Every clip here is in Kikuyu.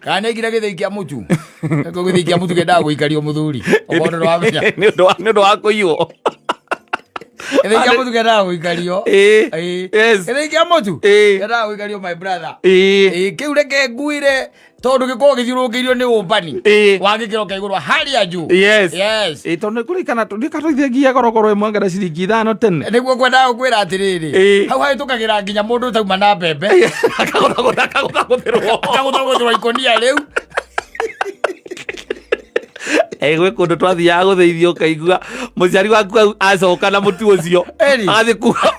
Kana nĩ aigire gĩthĩi kĩa mũtu. Nĩkĩo gĩthĩi kĩa mũtu kĩendaga gũikario mũthuri. Okorwo ndũramenya. Nĩ ũndũ wa kũiywo. Gĩthĩi kĩa mũtu kĩendaga gũikario. Ĩĩ. Gĩthĩi kĩa mũtu kĩendaga gũikario, my brother. Ĩĩ, kĩu reke nguire tondũ gĩkoragwo gĩthiũrũrũkĩirio nĩ ũmbani wa gĩkĩro kĩa igũrũ harĩa juu. Yes. Ĩĩ, tondũ nĩ kũrĩkana nĩkatũithagia gorogoro ĩmwe ngara ciringi 5 tene. Nĩguo ngwendaga gũkwĩra atĩrĩrĩ, hau hahĩtũkagĩra nginya mũndũ ũtauma na mbembe. Akagũthagũthĩrwo. Akagũthagũthĩrwo ikũnia rĩu. Ĩ, gwĩ kũndũ twathiaga gũthĩithio ũkaigua mũciari waku acoka na mũtu ũcio. Ĩni. Agathiĩ kuga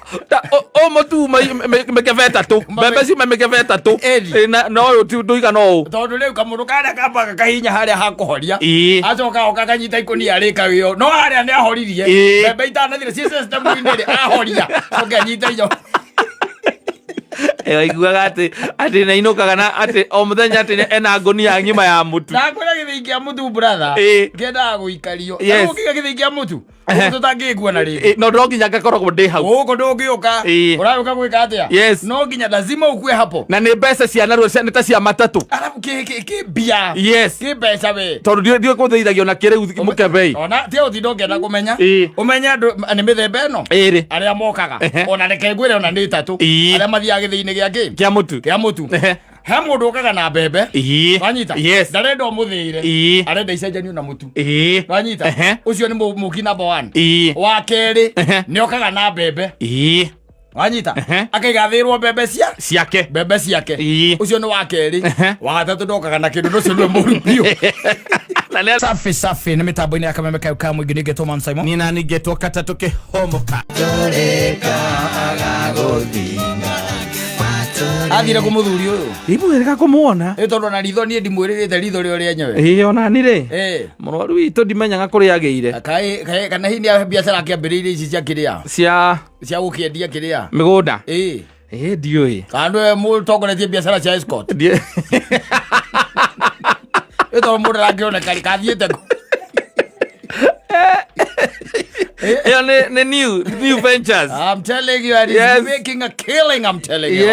ũ mũtu mĩkebe 3, mbembe ciuma mĩkebe 3. Ĩni. Ĩ, na ũyũ ndũigana ũũ. Tondũ rĩu kamũndũ karĩa kambaga kahinya harĩa hakũhoria, acoka oka kanyita ikũnia rĩkawĩo no harĩa nĩ ahoririe. Mbembe itanathire ciĩ system-inĩ rĩ, ahoria coke anyita inya. Ĩ, waiguaga atĩ nĩainũkaga na atĩ o mũthenya atĩ ena ngũnia ng'ima ya mũtu. Ndakwĩra gĩthĩi kĩa mũtu, brother, kĩendaga gũikario. Rĩu ũkĩiga gĩthĩi kĩa mũtu gũkũ tũtangĩkuona rĩngĩ. Ĩ, no nginya ngakoragwo ndĩ hau. Gũkũ ndũngĩũka. Ũragũka gwĩka atĩa? No nginya lazima ukue hapo. Na nĩ mbeca cia narua nĩ ta cia matatũ. Arabu kĩ mbia. Kĩ mbeca we. Tondũ ndiũĩ kũthĩithagio na kĩrĩu mũkebei. Ona ti ũtinda ũngĩenda kũmenya. Ũmenye andũ nĩ mĩthemba ĩno. Ĩrĩ. Arĩa mokaga. Ona reke ngwĩre ona nĩ 3. Arĩa mathiaga gĩthĩi-inĩ gĩa kĩ? Kĩa mũtu. Kĩa mũtu. He mũndũ ũkaga na mbembe. Wanyita? Yes. Ndarenda ũmũthĩire. Arenda icenjanio na mũtu. Wanyita? Ũcio nĩ mũki number one. Wa kerĩ nĩ okaga na mbembe. Wanyita? Akaigathĩrwo mbembe cia ciake. Mbembe ciake. Ũcio nĩ wa kerĩ. Wa gatatũ ndokaga na kĩndũ, ũcio nĩwe mũru biũ. Na nĩ Safi safi, nĩ mĩtambo-inĩ ya kameme kayo ka mũingĩ, nĩngetwo Man Simon. Niĩ nani ngetwo katatũ kĩhomoka. Athire kũ mũthuri ũyũ? Imwĩrĩga kũmuona. Ĩ, tondũ ona ritho niĩ ndimwĩrĩrĩte ritho rĩo rĩenyewe. Ĩĩ, ona ni rĩ, mũrwaru witũ ndimenyaga kũrĩa agĩire. Kaĩ kana hihi nĩ biacara akĩambĩrĩirie ici cia kĩrĩa? Cia cia gũkĩendia kĩrĩa? Mĩgũnda. Ĩĩ. Ĩĩ, ndiũĩ. Kana nĩwe mũtongoretie biacara cia escort? Ĩ, tondũ mũndũ arakĩoneka rĩ, kathiĩte kũ? Ĩyo nĩ new ventures. I'm telling you, and he's making a killing, I'm telling you.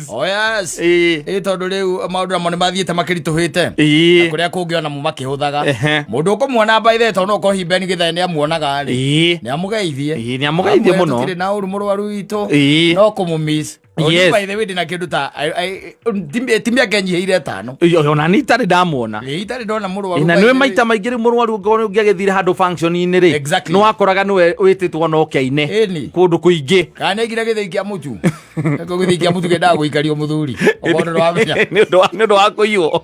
Oh yes. Ĩ, tondũ rĩu maũndũ namo nĩ mathiĩte makĩritũhĩte. Na kũrĩa kũngĩ ona mo makĩhũthaga. Mũndũ ũkũmuona by the way, tondũ no ũkorwo hihi Ben Githae nĩ amuonaga rĩ. Nĩ amũgeithie. Ĩĩ, nĩ amũgeithie Amwĩre mũno. tũtirĩ na ũru mũrwaru witũ. No kũmũmiss. By the way, ndĩna kĩndũ ta ti mĩaka ĩnyihĩire 5. Ĩĩ, ona ni itarĩ ndamuona. Ĩĩ, itarĩ ndona mũrwaru. Na by nĩwe the way. Maita maingĩ rĩu mũrwaru ũngĩkorwo ũngĩagĩthire handũ function-inĩ rĩ, nĩ wakoraga nĩwe wĩtĩtwo na ũkeine kũndũ kũingĩ. Kana nĩ aigire gĩthĩi kĩa mũtu. Nĩkĩo gĩthĩi kĩa mũtu kĩendaga gũikario mũthuri. Okorwo ndũramenya. Nĩ ũndũ wa kũiywo.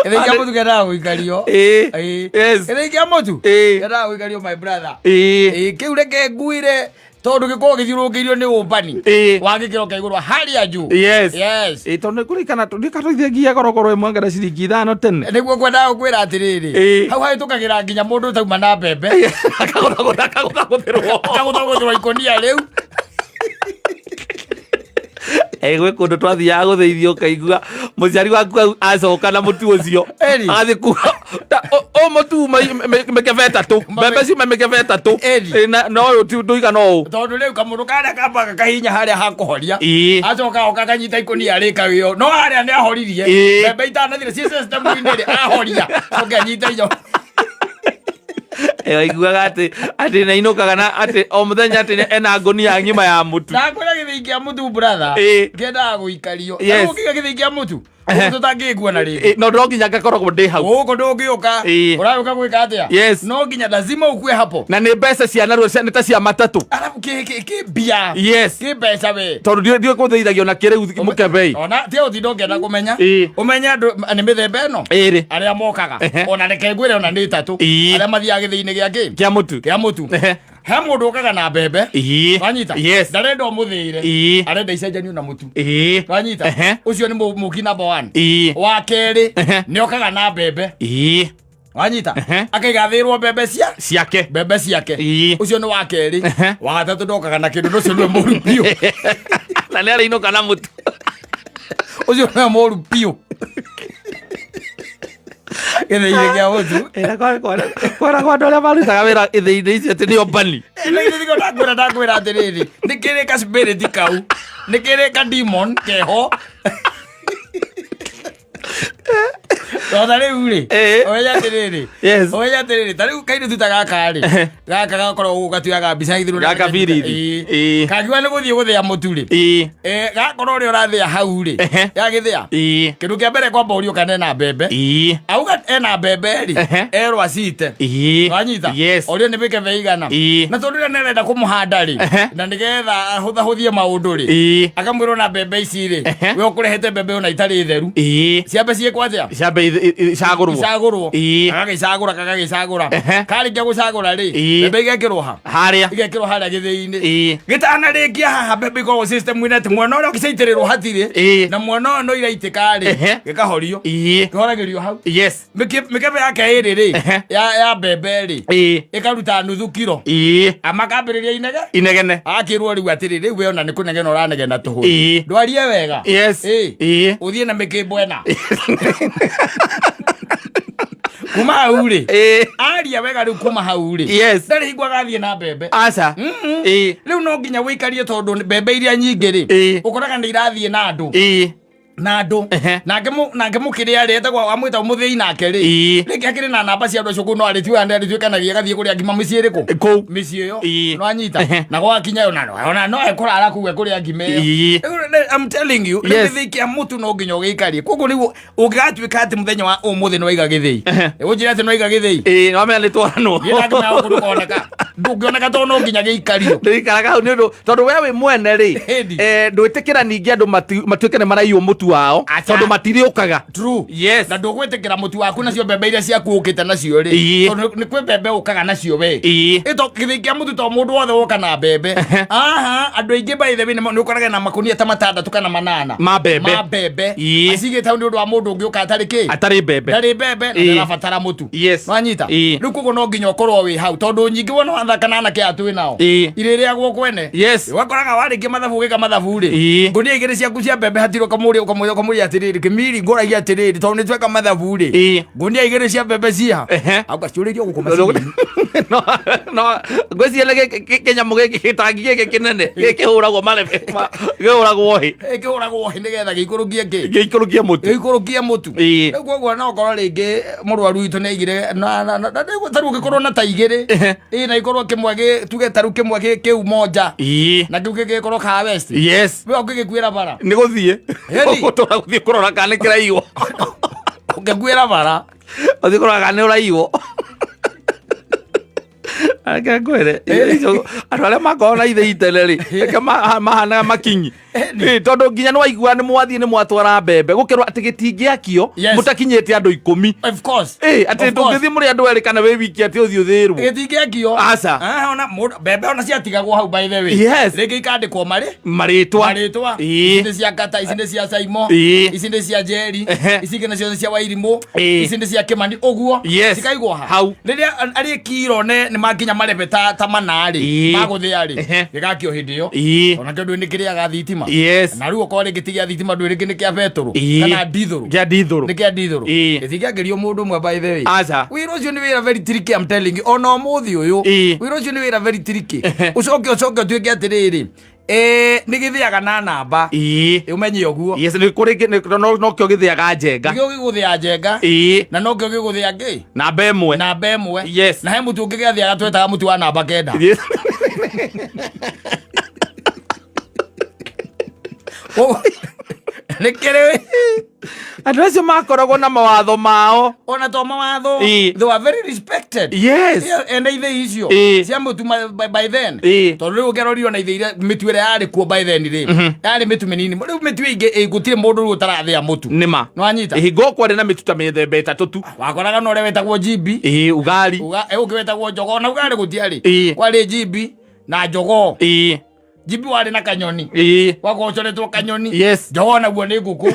Gĩthĩi kĩa mũtu kĩendaga gũikario. Gĩthĩi kĩa mũtu kĩendaga gũikario, my brother. Ĩĩ, kĩu reke nguire tondũ gĩkoragwo gĩthiũrũrũkĩirio nĩ ũmbani wa gĩkĩro kĩa igũrũ harĩa juu. Yes. Ĩĩ, tondũ nĩ kũrĩkana nĩkatũithagia gorogoro ĩmwe ngara ciringi 5 tene. Nĩguo ngwendaga gũkwĩra atĩrĩrĩ, hau hahĩtũkagĩra nginya mũndũ ũtauma na mbembe. Akagũthagũthĩrwo. Akagũthagũthĩrwo ikũnia rĩu. Ĩ, gwĩ kũndũ twathiaga gũthĩithio ũkaigua mũciari waku acoka na mũtu ũcio. Agathiĩ kuga ũ mũtu mĩkebe 3, mbembe ciuma mĩkebe 3. Ĩ, na ũyũ ndũigana ũũ. Tondũ rĩu kamũndũ karĩa kambaga kahinya harĩa hakũhoria, acoka oka kanyita ikũnia rĩkawĩo no harĩa nĩ ahoririe. Mbembe itanathire ciĩ system-inĩ rĩ, ahoria coke anyita inya. Ĩ, waiguaga atĩ nĩainũkaga na atĩ o mũthenya atĩ ena ngũnia ng'ima ya mũtu. Ndakwĩra gĩthĩi kĩa mũtu, brother, kĩendaga gũikario. Rĩu ũkĩiga gĩthĩi kĩa mũtu gũkũ tũtangĩkuona rĩngĩ. Ĩĩ, no nginya ngakoragwo ndĩ hau. Gũkũ ndũngĩũka. Ũragũka gwĩka atĩa? No nginya lazima ukue hapo. Na nĩ mbeca cia narua nĩ ta cia matatũ. Arabu kĩ mbia. Kĩ mbeca we. Tondũ ndiũĩ kũthĩithagio na kĩrĩu mũkebei. Ona ti ũtinda ũngĩenda kũmenya. Ũmenye andũ nĩ mĩthemba ĩno. Ĩrĩ. Arĩa mokaga. Ona reke ngwĩre ona nĩ 3. Arĩa mathiaga gĩthĩi-inĩ gĩa kĩ? Kĩa mũtu. Kĩa mũtu. He mũndũ ũkaga na mbembe. Wanyita? Yes. Ndarenda ũmũthĩire. Arenda icenjanio na mũtu. Wanyita? Ũcio nĩ mũki number one. Wa kerĩ nĩ okaga na mbembe. Wanyita? Akaigathĩrwo mbembe cia ciake. Mbembe ciake. Ũcio nĩ wa kerĩ. Wa gatatũ ndokaga na kĩndũ, ũcio nĩwe mũru biũ. Na nĩ arĩinũka na mũtu. Ũcio nĩwe mũru biũ gĩthĩi-inĩ kĩa mũtu. Kwĩragwo andũ arĩa marutaga wĩra ithĩinĩ icio atĩ nĩ ombani. Ndakwĩra atĩrĩrĩ, nĩ kĩrĩ ka spirit kau, nĩ kĩrĩ ka demon keho. Tondũ rĩu rĩ, ũmenye atĩrĩrĩ, ũmenye atĩrĩrĩ, ta rĩu kairĩtu ta gaka rĩ, gaka gakoragwo gũkũ gatuaga mbica githĩ Gaka birithi. Kangiuga nĩ gũthiĩ gũthĩa mũtu rĩ, gakorwo ũrĩa ũrathĩa hau rĩ, yagĩthĩa, kĩndũ kĩa mbere kwamba ũrio kana ena mbembe. Auga ena mbembe rĩ, erwo acite. Wanyita? Orio nĩ mĩkebe igana. Na tondũ ũrĩa nĩarenda kũmũhanda rĩ, na nĩgetha ahũthahũthie maũndũ rĩ, akamwĩrwo na mbembe ici rĩ, we ũkũrehete mbembe ona itarĩ theru. Ciambe ciĩkwo atĩa? Ciambe icagũrwo. Icagũrwo. Gagagĩcagũra gagagĩcagũra. Karĩkia gũcagũra rĩ, mbembe igekĩrwo ha? Harĩa. Igekĩrwo harĩa gĩthĩi-inĩ. Gĩtanarĩkia haha mbembe ikoragwo system-inĩ atĩ mwena ũrĩa ũgĩcaitĩrĩrwo hatirĩ, na mwena ũyũ no iraitĩka rĩ, gĩkahorio. Kĩhoragĩrio hau. Mĩkebe yake ĩrĩ rĩ, ya mbembe rĩ, ĩkaruta nuthu kiro. Amakambĩrĩria inege. Inegene. Akĩrwo rĩu atĩrĩ, rĩu we ona nĩ kũnegena ũranegena tũhũ. Ndwarie wega. Ũthiĩ na mĩkĩmbo ĩna. Kuma hau rĩ, aria wega rĩu kuma hau rĩ, ndarĩ hingo agathiĩ na mbembe. Aca. Rĩu no nginya wĩikarie tondũ mbembe iria nyingĩ rĩ, ũkoraga nĩ irathiĩ na andũ. Na andũ. Nake mũkĩrĩa rĩ, etagwo amwĩta mũthĩi nake rĩ, rĩngĩ akĩrĩ na namba cia andũ acio kũu no arĩtuaga nĩ arĩtuĩkanagia agathiĩ kũrĩa ngima mĩciĩ ĩrĩkũ? Kũu. Mĩciĩ ĩyo. No anyita. Na gwakinya ona no ona no ekũrara kũu ekũrĩa ngima ĩyo. Rĩu I'm telling you, rĩu gĩthĩi kĩa mũtu no nginya ũgĩikarie. Koguo rĩu ũngĩgatuĩka atĩ mũthenya wa ũmũthĩ nĩ waiga gĩthĩi. Ũnjĩre atĩ nĩ waiga gĩthĩi. Ĩĩ, nĩ wamenya nĩ twaranwo. Niĩ na ngima yaku ndũkoneka. Ndũngĩoneka tondũ no nginya gĩikario. Ndĩikaraga hau nĩ ũndũ tondũ we wĩ mwene rĩ, Ĩni. Ndwĩtĩkĩra ningĩ andũ matuĩke nĩ maraiywo mũtu wao Acha. tondũ matirĩũkaga. True. Yes. Na ndũgwĩtĩkĩra mũtu waku nacio mbembe iria ciaku ũkĩte nacio rĩ. Tondũ nĩ kwĩ mbembe ũkaga nacio we. Ĩto gĩthĩi kĩa mũtu to mũndũ wothe woka na mbembe. Aha, andũ aingĩ by the way nĩ ũkoraga na makũnia ta matandatũ kana manana. Ma mbembe. Ma mbembe. Acigĩte hau nĩ ũndũ wa mũndũ ũngĩ ũka atarĩ kĩ? Atarĩ mbembe. Ndarĩ mbembe na ndarabatara mũtu. Nwanyita? Rĩu koguo no nginya ũkorwo wĩ hau tondũ nyingĩ wona wathaka na anake aya twĩ nao. Irĩrĩagwo kwene. Ũgakoraga warĩkia mathabu ũgĩka mathabu rĩ. Ngũnia igĩrĩ ciaku cia mbembe hatirĩ ũkamũria ũkamũria ũkamũria atĩrĩrĩ kĩmiri ngũragia atĩrĩrĩ tondũ nĩ tweka mathabu rĩ. Ngũnia igĩrĩ cia mbembe ciha. Auga ciũrĩrio gũkũ macini. No, no, ngwĩciria nĩ kĩnyamũ gĩkĩ gĩtangi gĩkĩ kĩnene gĩkĩhũragwo marebe gĩhũragwo hĩ. Gĩkĩhũragwo hĩ nĩgetha gĩikũrũkie kĩ? Gĩikũrũkie mũtu. Gĩikũrũkie mũtu. Rĩu koguo no korwo rĩngĩ mũrwaru witũ nĩ aigire na na na na ta rĩu ũngĩkorwo na ta igĩrĩ. Ĩĩ na ikorwo kĩmwe gĩ tuge ta rĩu kĩmwe gĩ kĩu monja. Na kĩu gĩgĩkorwo ka West. We ũngĩgĩkuĩra bara. Nĩ gũthiĩ. Gũtũra gũthiĩ kũrora kana nĩ kĩraiywo. Ũngĩkuĩra bara. Ũthiĩ kũrora kana nĩ ũraiywo. Reke ngwĩre, andũ arĩa makoragwo na ithĩi tene rĩ, reke mahanaga makinyi. Tondũ nginya nĩ waigua nĩ mwathiĩ nĩ mwatwara mbembe, gũkĩrwo atĩ gĩtingĩakio mũtakinyĩte andũ 10. Of course. Atĩ ndũngĩthiĩ mũrĩ andũ erĩ kana wĩ wiki atĩ ũthiĩ ũthĩrwo. Gĩtingĩakio. Aca. Ona mbembe ona ciatigagwo hau by the way. Rĩngĩ ikandĩkwo marĩ. Marĩtwa. Marĩtwa. Ici nĩ cia Kata, ici nĩ cia Saimo. Ici nĩ cia Njeri. Ici ingĩ nacio nĩ cia Wairimũ. Ici nĩ cia Kĩmani ũguo. Cikaigwo ha. Hau. Rĩrĩa arĩ kiro nĩ makinya marebe ta mana rĩ. Magũthĩa rĩ. Gĩgakio hĩndĩ ĩyo. Ona kĩo ndũĩ nĩ kĩrĩaga thitima. Na rĩu okorwo rĩngĩ ti gĩa thitima ndũĩ rĩngĩ nĩ kĩa betũrũ. Kana ndithũrũ. Kĩa ndithũrũ. Nĩ kĩa ndithũrũ. Gĩtingĩakĩrio mũndũ ũmwe by the way. Aca. Wĩra ũcio nĩ wĩra very tricky I'm telling you. Ona ũmũthĩ ũyũ. Wĩra ũcio nĩ wĩra very tricky. Ũcoke ũcoke ũtuĩke atĩrĩrĩ. Nĩ gĩthĩaga na namba. Ũmenye ũguo. Yes, nĩ kũrĩ no kĩo gĩthĩaga njenga. Nĩkĩo gĩgũthĩa njenga. Na nokĩo gĩgũthĩa ngĩ. Namba ĩmwe. Namba ĩmwe. Na he mũtu ũngĩ gĩathĩaga twetaga mũtu wa namba 9. Nĩ kĩrĩ. Andũ acio makoragwo na mawatho mao. Ona to mawatho. They were very respected. Yeah, ene ithĩi icio. Cia mũtu by then. Tondũ rĩu ũngĩarorire ona ithĩi iria mĩtu ĩrĩa yarĩ kuo by then rĩ. Yarĩ mĩtu mĩnini. Rĩu mĩtu ĩingĩ gũtirĩ mũndũ rĩu ũtarathĩa mũtu. Nĩma. Nĩwanyita? Hingo kwarĩ na mĩtu ta mĩthemba ĩtatũ tu. Wakoraga na ũrĩa wetagwo jimbi. Ugali. Ũngĩ wetagwo jogoo. Na ugali gũtiarĩ. Kwarĩ jimbi na jogoo. Jimbi warĩ na kanyoni. Wakorwo ũcoretwo kanyoni. Jogoo naguo nĩ ngũkũ.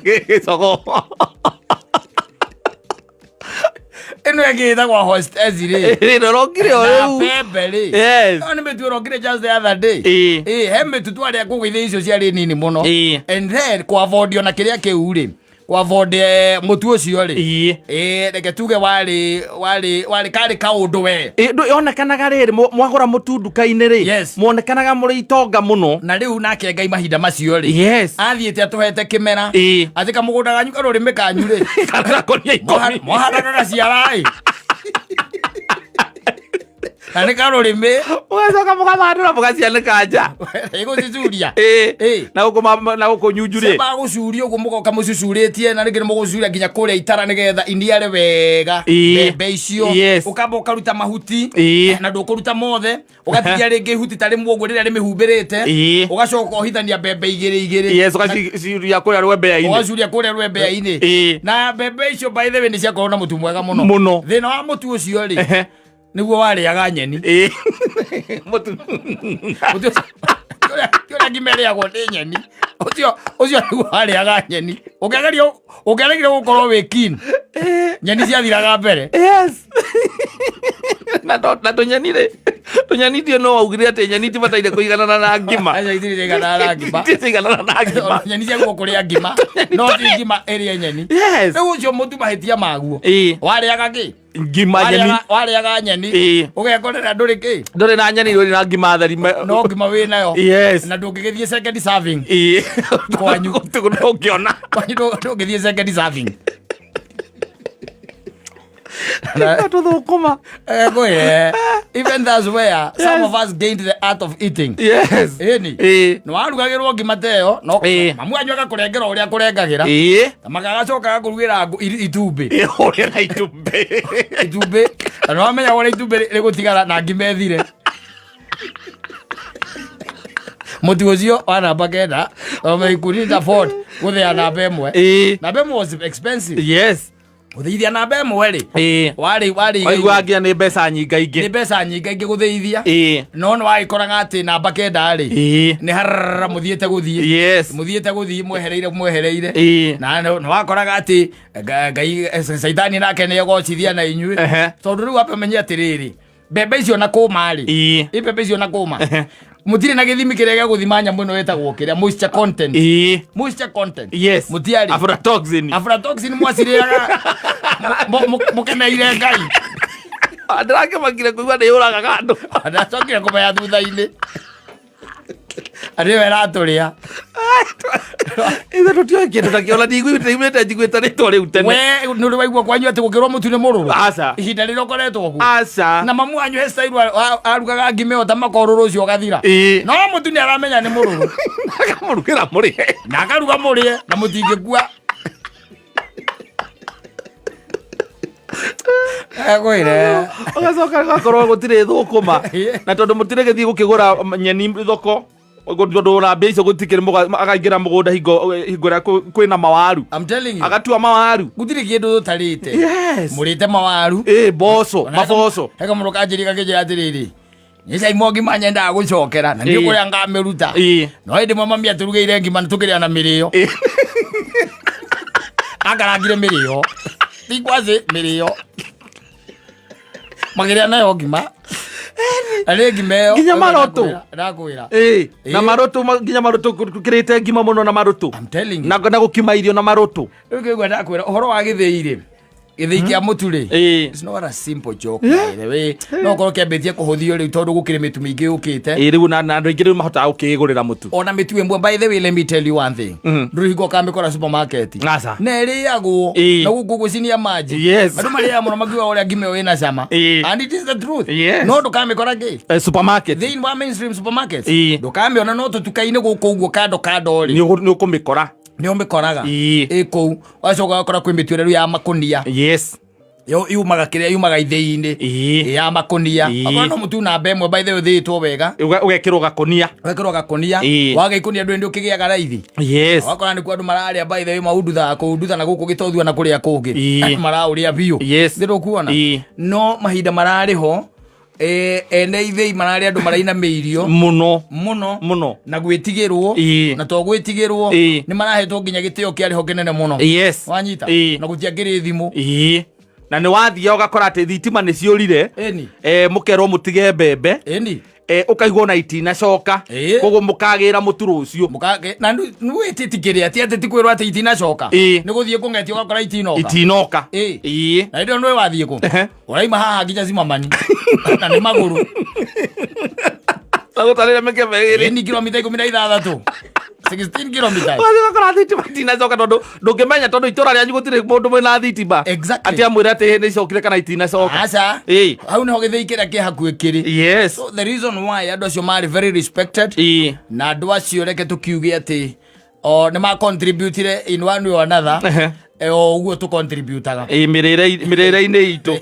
Gĩcogoo. Ĩno ĩngĩ ĩtagwo hostess rĩ. Ĩno ĩrokire o Na rĩu. mbembe rĩ. No nĩ mĩtu ĩrokire just the other day. He mĩtu twarĩa kũu ithĩi icio ciarĩ nini mũno. And then kũ afford ona kĩrĩa kĩu rĩ. Kwa vonde mũtu ũcio rĩ, Ĩĩ. ĩ reke tuge warĩ warĩ warĩ karĩ kaũndũ we. Ĩ, yonekanaga rĩrĩ mwagũra mũtu nduka-inĩ rĩ, muonekanaga mũrĩ itonga mũno. Na rĩu nake Ngai mahinda macio rĩ, athiĩte atũhete kĩmera, atĩ kamũgũnda ganyu karũrĩmĩ kanyu rĩ, Karakonia 10. Mwahandaga gaciara ĩ, na nĩ karũrĩmĩ. Mũgacoka mũgathandũra mũgacianĩka nja. Ĩgũcicuria. Ĩ. Na gũkũ na gũkũ nyunju rĩ, bagũcuria ũguo mũgoka mũcucurĩtie, na rĩngĩ nĩ mũgũcuria nginya kũrĩa itara nĩgetha iniare wega mbembe icio. Ũkamba ũkaruta mahuti, na ndũkũruta mothe, ũgatigia rĩngĩ ihuti ta rĩmwe ũguo rĩrĩa rĩmĩhumbĩrĩte. Ũgacoka ũhithania mbembe igĩrĩ igĩrĩ. Yes, ũgacicuria kũrĩa rwembea-inĩ. Ũgacuria kũrĩa rwembea-inĩ. Na mbembe icio, by the way, nĩ ciakorwo na mũtu mwega mũno. Mũno. Thĩna wa mũtu ũcio rĩ, nĩguo warĩaga nyeni. Mũtu. Mũtu ũcio, ti ũrĩa ngima ĩrĩagwo nĩ nyeni, ũcio ũcio nĩguo warĩaga nyeni. Ũngĩageria, ũngĩaregire gũkorwo wĩ keen, nyeni ciathiraga mbere. Yes, na tũnyeni rĩ, tũnyeni ndiũ no waugire atĩ nyeni itibataire kũiganana na ngima. Aca, itirĩ ciaiganana na ngima. Itirĩ ciaiganana na ngima. Nyeni ciagwo kũrĩa ngima, no ti ngima ĩrĩe nyeni. Rĩu ũcio mũtu mahĩtia maguo, warĩaga kĩ? Ngima nyeni. Warĩaga nyeni. Ũgekorera ndũrĩ kĩ? Ndũrĩ na nyeni, ndũrĩ na ngima theri. No ngima wĩ nayo. Na ndũngĩgĩthiĩ second serving. Kwanyu. Ndũngĩona. Kwanyu ndũngĩthiĩ second serving. Tũthũkũma. Ngwĩre, even that's where some of us gained the art of eating. Ĩni. Nĩ warugagĩrwo ngima ta ĩyo, no mamu wanyu agakũrengera ũrĩa akũrengagĩra. Na magagacoka agakũrugĩra itumbĩ. Ũrĩa na itumbĩ. Itumbĩ. Na nĩ wamenya ũrĩa itumbĩ rĩgũtigara na ngima ĩthire. Mũtu ũcio wa namba 9, tondũ we couldn't afford gũthĩa namba 1. Namba 1 was expensive. Gũthĩithia namba 1 rĩ, warĩ warĩ Waigua nginya nĩ mbeca nyingaingĩ. Nĩ mbeca nyingaingĩ gũthĩithia. No nĩ wagĩkoraga atĩ namba 9 rĩ, nĩ harara mũthiĩte gũthiĩ. Mũthiĩte gũthiĩ mwehereire mwehereire. Na nĩ wakoraga atĩ Ngai caitani nake nĩ egocithia na inyuĩ. Tondũ rĩu ambe ũmenye atĩrĩrĩ, mbembe icio na kũma rĩ, i mbembe icio na kũma, mũtirĩ na gĩthimi kĩrĩa gĩa gũthima nyamũ ĩno ĩtagwo kĩrĩa moisture content. Moisture content. Mũtiarĩ. Aflatoxin. Aflatoxin mwacirĩaga mũkeneire Ngai. Ndĩrakĩmakire kũigua nĩ yũragaga andũ. Ndacokire kũmenya thutha-inĩ arĩ we ĩratũrĩa. Ithe tũtioĩ kĩndũ ta kĩo, na ndiguĩte imĩte njiguĩte rĩtwa rĩu tene. We nĩ ũrĩ waigua kwanyu atĩ gũkĩrwo mũtu nĩ mũrũrũ? Aca. Ihinda rĩrĩa ũkoretwo kuo? Aca. Na mamu wanyu he style arugaga ngima ĩyo ta makorũrũ ũcio ũgathira. No mũtu nĩ aramenya nĩ mũrũrũ. Akamũrugĩra mũrĩe. Na akaruga mũrĩe na mũtingĩkua. Ekwĩre. Ũgacoka ũgakorwo gũtirĩ thũkũma, na tondũ mũtirĩ gĩthiĩ gũkĩgũra nyeni thoko, tondũ ona mbia icio gũtikĩrĩ, akaingĩra mũgũnda hingo hingo ĩrĩa kwĩna mawaru. I'm telling you. Agatua mawaru. Gũtirĩ kĩndũ tũtarĩte. Mũrĩte mawaru. Ĩ, mboco, maboco. Heka mũndũ kanjĩria gakĩnjĩra atĩrĩrĩ, nĩ caimwo ngima nyendaga gũcokera na ndiũ kũrĩa ngamĩruta. No hĩndĩ ĩmwe mami atũrugĩire ngima na tũkĩrĩa na mĩrĩo. Akarangire mĩrĩo. Ti ngwacĩ, mĩrĩo. Makĩrĩa nayo ngima. Na nĩ ngima ĩyo. Nginya marotũ. Ndakwĩra. Na marũtũ, nginya marũtũ, tũkĩrĩte ngima mũno na marũtũ. I'm telling you. Na gũkima irio na marũtũ. Rĩu kĩgua ndakwĩra ũhoro wa gĩthĩi rĩ, gĩthĩi kĩa mũtu rĩ, it's not a simple joke, by the way. No korwo kĩambĩtie kũhũthio rĩu tondũ gũkĩrĩ mĩtu mĩingĩ yũkĩte. Ĩ, rĩu na andũ aingĩ rĩu mahotaga gũkĩgũrĩra mũtu. Ona mĩtu ĩmwe, by the way, let me tell you one thing, ndũrĩ hingo ũkamĩkora supermarket. Aca. Na ĩrĩagwo na gũkũ gũcinia maji. Andũ marĩaga mũno makiuga ũrĩa ngima ĩyo ĩna cama. And it is the truth. No ndũkamĩkora kĩ? Supermarket. Thĩinĩ wa mainstream supermarkets. Ndũkamĩona, no tũtuka-inĩ gũkũ ũguo kando kando rĩ, Nĩ ũkũmĩkora. Nĩ ũmĩkoraga ĩ kũu. Ũgacoka ũgakora kwĩ mĩtu ĩrĩa rĩu ya makũnia. Yo yumaga kĩrĩa yumaga ithĩi-inĩ. Ya makũnia. Akorwo no mũtu namba 1, by the way, ũthĩĩtwo wega, Ũgekĩrwo gakũnia. Ũgekĩrwo gakũnia. Waga ikũnia ndũĩ ndĩ ũkĩgĩaga raithi. Wakora nĩkuo andũ mararĩa, by the way, maunduthaga kũundutha na gũkũ gĩtothua na kũrĩa kũngĩ. Andũ maraũrĩa biũ. Ndĩrũkuona. No mahinda mararĩ ho, ene ithĩi mararĩ andũ marainamĩirio Mũno. Mũno. Mũno. Na gwĩtigĩrwo. Na to gwĩtigĩrwo, nĩ marahetwo nginya gĩtĩo kĩarĩ ho kĩnene mũno. Wanyita? Na gũtiakĩrĩ thimũ. Na nĩ wathiaga ũgakora atĩ thitima nĩ ciũrire. Ĩni. Mũkerwo mũtige mbembe. Ĩni. Ũkaigua ona itinacoka. Koguo mũkagĩra mũtu rũciũ. Na nĩwĩtĩtikĩre atĩ atĩ ti kwĩrwo atĩ itinacoka. Nĩ gũthiĩ kũng'etia ũgakora itinoka. Itinoka. Na hĩndĩ ĩyo nĩwe wathiĩ kũ? Ũraima haha nginya Zimamani na nĩ magũrũ. Agũtarĩre mĩkebe ĩrĩ. Ĩni, kilomita 16, 16 kilometers. Wathiĩ ũgakora thitima itinacoka, tondũ ndũngĩmenya, tondũ itũra rĩanyu gũtirĩ mũndũ mwĩna thitima. Atĩ amwĩre atĩ nĩ icokire kana itinacoka. Aca. Hau nĩho gĩthĩi kĩrĩa kĩ hakuhĩ kĩrĩ. So the reason why andũ acio marĩ very respected, na andũ acio reke tũkiuge atĩ o nĩ ma contributire in one way or another. O ũguo tũ contributaga. Mĩrĩre-inĩ itũ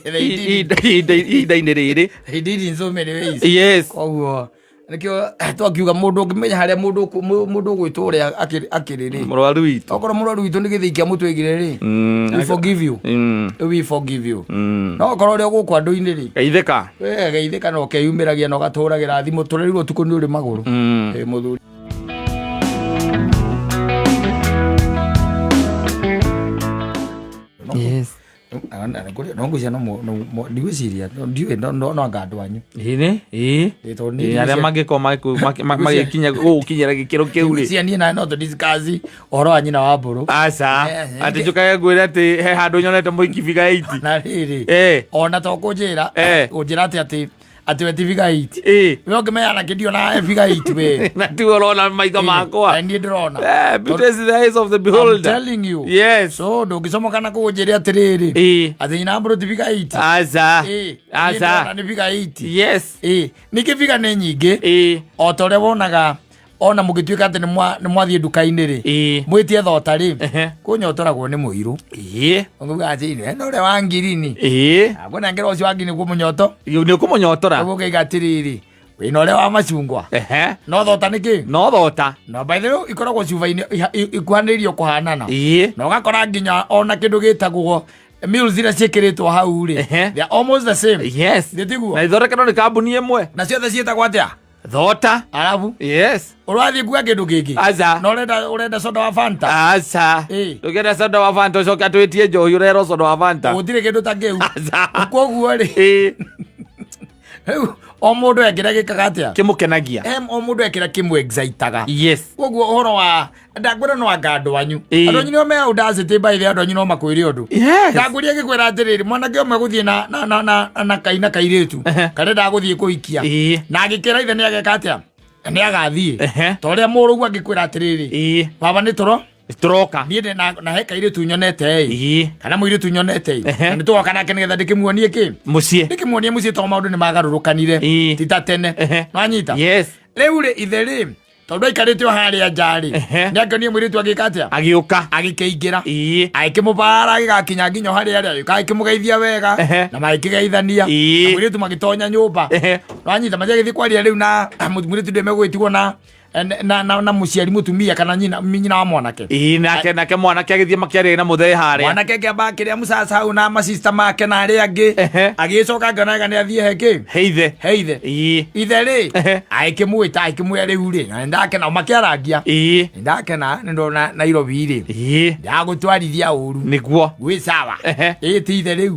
ihinda-inĩ rĩrĩ. He did in so many ways. Koguo nĩkĩo twakiuga mũndũ ũngĩmenya harĩa mũndũ mũndũ ũgwĩtwo ũrĩa akĩrĩ rĩ. Mũrwaru witũ. Okorwo mũrwaru witũ nĩ gĩthĩi kĩa mũtũ ĩgire rĩ, we forgive you. We forgive you. No okorwo ũrĩa gũkũ andũ-inĩ rĩ, Geithĩka. We geithĩka na ũkeyumĩragia na ũgatũragĩra thimũ, tũrerirwo ũtukũ nĩ ũrĩ magũrũ. Mũthuri. No ngwĩciria no ndigwĩciria, ndiũĩ, no anga andũ anyu. Ĩĩ ĩĩ. Tondũ niĩ Arĩa mangĩkorwo magĩkinya gũgũkinyĩra gĩkĩro kĩu rĩ. Ngwĩciria niĩ nawe no tũ discuss ũhoro wa nyina wa mbũrũ. Aca. Atĩ njũkage ngwĩre atĩ he handũ nyonete mũhiki figure 8. Na rĩrĩ, ona to kũnjĩra kũnjĩra atĩ atĩ we ti figure 8. We ũngĩmenya na kĩndio na figure 8 we. Na tiwe ũrona maitho makwa. Na niĩ ndĩrona. Beauty is the eyes of the I'm beholder. telling you. Yes. So ndũngĩcomoka na kũnjĩre atĩrĩrĩ, atĩ nyina wa mbũrũ ti figure 8. Aca. Niĩ Aca. ndĩrona nĩ figure 8. Ningĩ figure nĩ nyingĩ. O ta ũrĩa wonaga ona mũgĩtuĩka atĩ nĩ mwathiĩ nduka-inĩ rĩ, mwĩtie thota rĩ, kũnyotoragwo nĩ mũirũ. Ũngiuga atĩ ena ũrĩa wa ngirini. Akũnengera ũcio wa ngirini guo mũnyoto. Nĩ ũkũmũnyotora. Ũguo ũkaiga atĩrĩrĩ, wĩna ũrĩa wa macungwa. No thota nĩ kĩ? No thota. No by the way ikoragwo cuba-inĩ ikuhanĩrĩirio kũhanana. Na ũgakora nginya ona kĩndũ gĩtagwo meals iria ciĩkĩrĩtwo hau rĩ, they are almost the same. Nĩ tiguo? Na ithondeketwo nĩ kambuni ĩmwe. Na ciothe ciĩtagwo atĩa? Thota. Arabu. Ũrathiĩ kuga kĩndũ kĩngĩ? Aca. Na ũrenda soda wa Fanta? Aca. Ndũngĩenda soda wa Fanta ũcoke atwĩtie njohi ũrerwo soda wa Fanta. Gũtirĩ kĩndũ ta kĩu. Aca. Koguo rĩ, rĩu o mũndũ ekĩra gĩkaga atĩa? Kĩmũkenagia. O mũndũ ekĩra kĩmũ excitaga. Koguo ũhoro wa ndakwĩra no anga andũ anyu. Andũ anyu nĩo me audacity, by the way, andũ anyu no makwĩre ũndũ. Ndakwĩria gĩkwĩra atĩrĩrĩ, mwanake ũmwe gũthiĩ na kaina kairĩtu karenda gũthiĩ kũhikia. Na agĩkĩra ithe nĩ ageka atĩa? Nĩ agathiĩ. Ta ũrĩa mũrũgu angĩkwĩra atĩrĩrĩ, baba nĩ tũro Tũroka. Niĩ ndĩ na he kairĩtu nyonete ĩ. Kana mũirĩtu nyonete ĩ. Na nĩ tũgoka nake nĩgetha ndĩkĩmuonie kĩ? Mũciĩ. Ndĩkĩmuonie mũciĩ tondũ maũndũ nĩ magarũrũkanire. Ti ta tene. Nwanyita? Rĩu rĩ, ithe rĩ, tondũ aikarĩte o harĩa nja rĩ, nĩ akĩonie mũirĩtu agĩka atĩa? Agĩũka. Agĩkĩingĩra. Agĩkĩmũbara agĩgakinya nginya harĩa arĩ, agĩũka agĩkĩmũgeithia wega, na magĩkĩgeithania. Na mũirĩtu magĩtonya nyũmba. Nwanyita, matiagĩthiĩ kwaria rĩu na mũirĩtu ndĩmegũgĩtigwo na mũciari mũtumia kana nyina wa mwanake. Nake mwanake agĩthiĩ makĩaria na mũthee harĩa. Mwanake akĩamba akĩrĩa mũcaca hau na masista make na arĩa angĩ. Agĩcoka ngona wega nĩ athiĩ he kĩ? He ithe. He ithe. Ithe rĩ, agĩkĩmwĩta agĩkĩmwĩra rĩu rĩ, na nĩndakena, makĩarangia. Nĩndakena nĩ ndona Nairobi rĩ. Ndagũtwarithia ũru. Nĩguo. Gwĩ sawa. Ĩ ti ithe rĩu.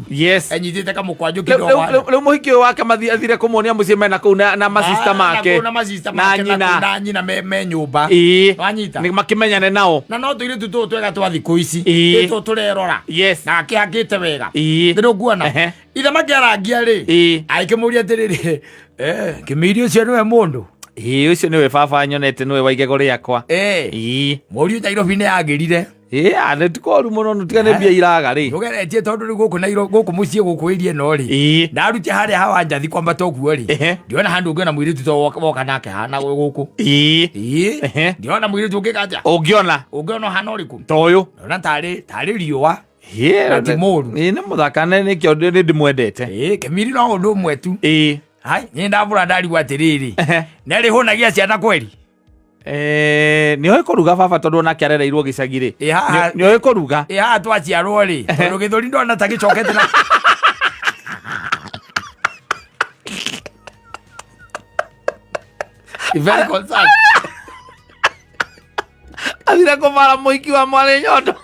Enyitĩte kamũkwanjũ kĩndũ Rĩu mũhiki ũyũ wake mathi athire kũmuonia mũciĩ mena kũu na masista make. Na masista Na make nyina. na nyina me nyũmba. Wanyita? Nĩ makĩmenyane nao. Na no tũirĩtu tũtũ twega twa thikũ ici. Tũtũ tũrerora. Na akĩhakĩte wega. Nĩ ũkuona? Ithe makĩarangia rĩ, agĩkĩmũria atĩrĩrĩ, kĩmiri ũcio nĩwe mũndũ? Ũcio nĩwe baba nyonete, nĩwe wa igego rĩakwa. Mũriũ Nairobi nĩ yagĩrire. Nĩ ti koru mũno, nĩ tiga nĩ mbia iraga rĩ. Ndũgeretie tondũ rĩu gũkũ Nairobi, gũkũ mũciĩ gũkũ area ĩno rĩ, ndarutia harĩa hawa njathi kwambata ũguo rĩ, ndiona handũ ũngĩona mũirĩtu to woka nake hana gũkũ. Ndiona mũirĩtu ũngĩka atĩa? Ũngĩona. Ũngĩona ũhana ũrĩkũ? Ta ũyũ. Ndona tarĩ riũa. Na ti mũru. Nĩ mũthaka, nĩkĩo nĩ ndĩmwendete. Kĩmiri no ũndũ ũmwe tu. Hai, niĩ ndambũra ndarigwo atĩrĩrĩ, nĩ arĩhũnagia ciana kweri? Nĩ oĩ kũruga baba, tondũ onake arereirwo gĩcagi rĩ. Haha. Nĩ oĩ kũruga. Haha twaciarwo rĩ, tondũ gĩthũri ndona ta gĩcokete na Very concerned. Athire kũbara mũhiki wa mwarĩ nyondo.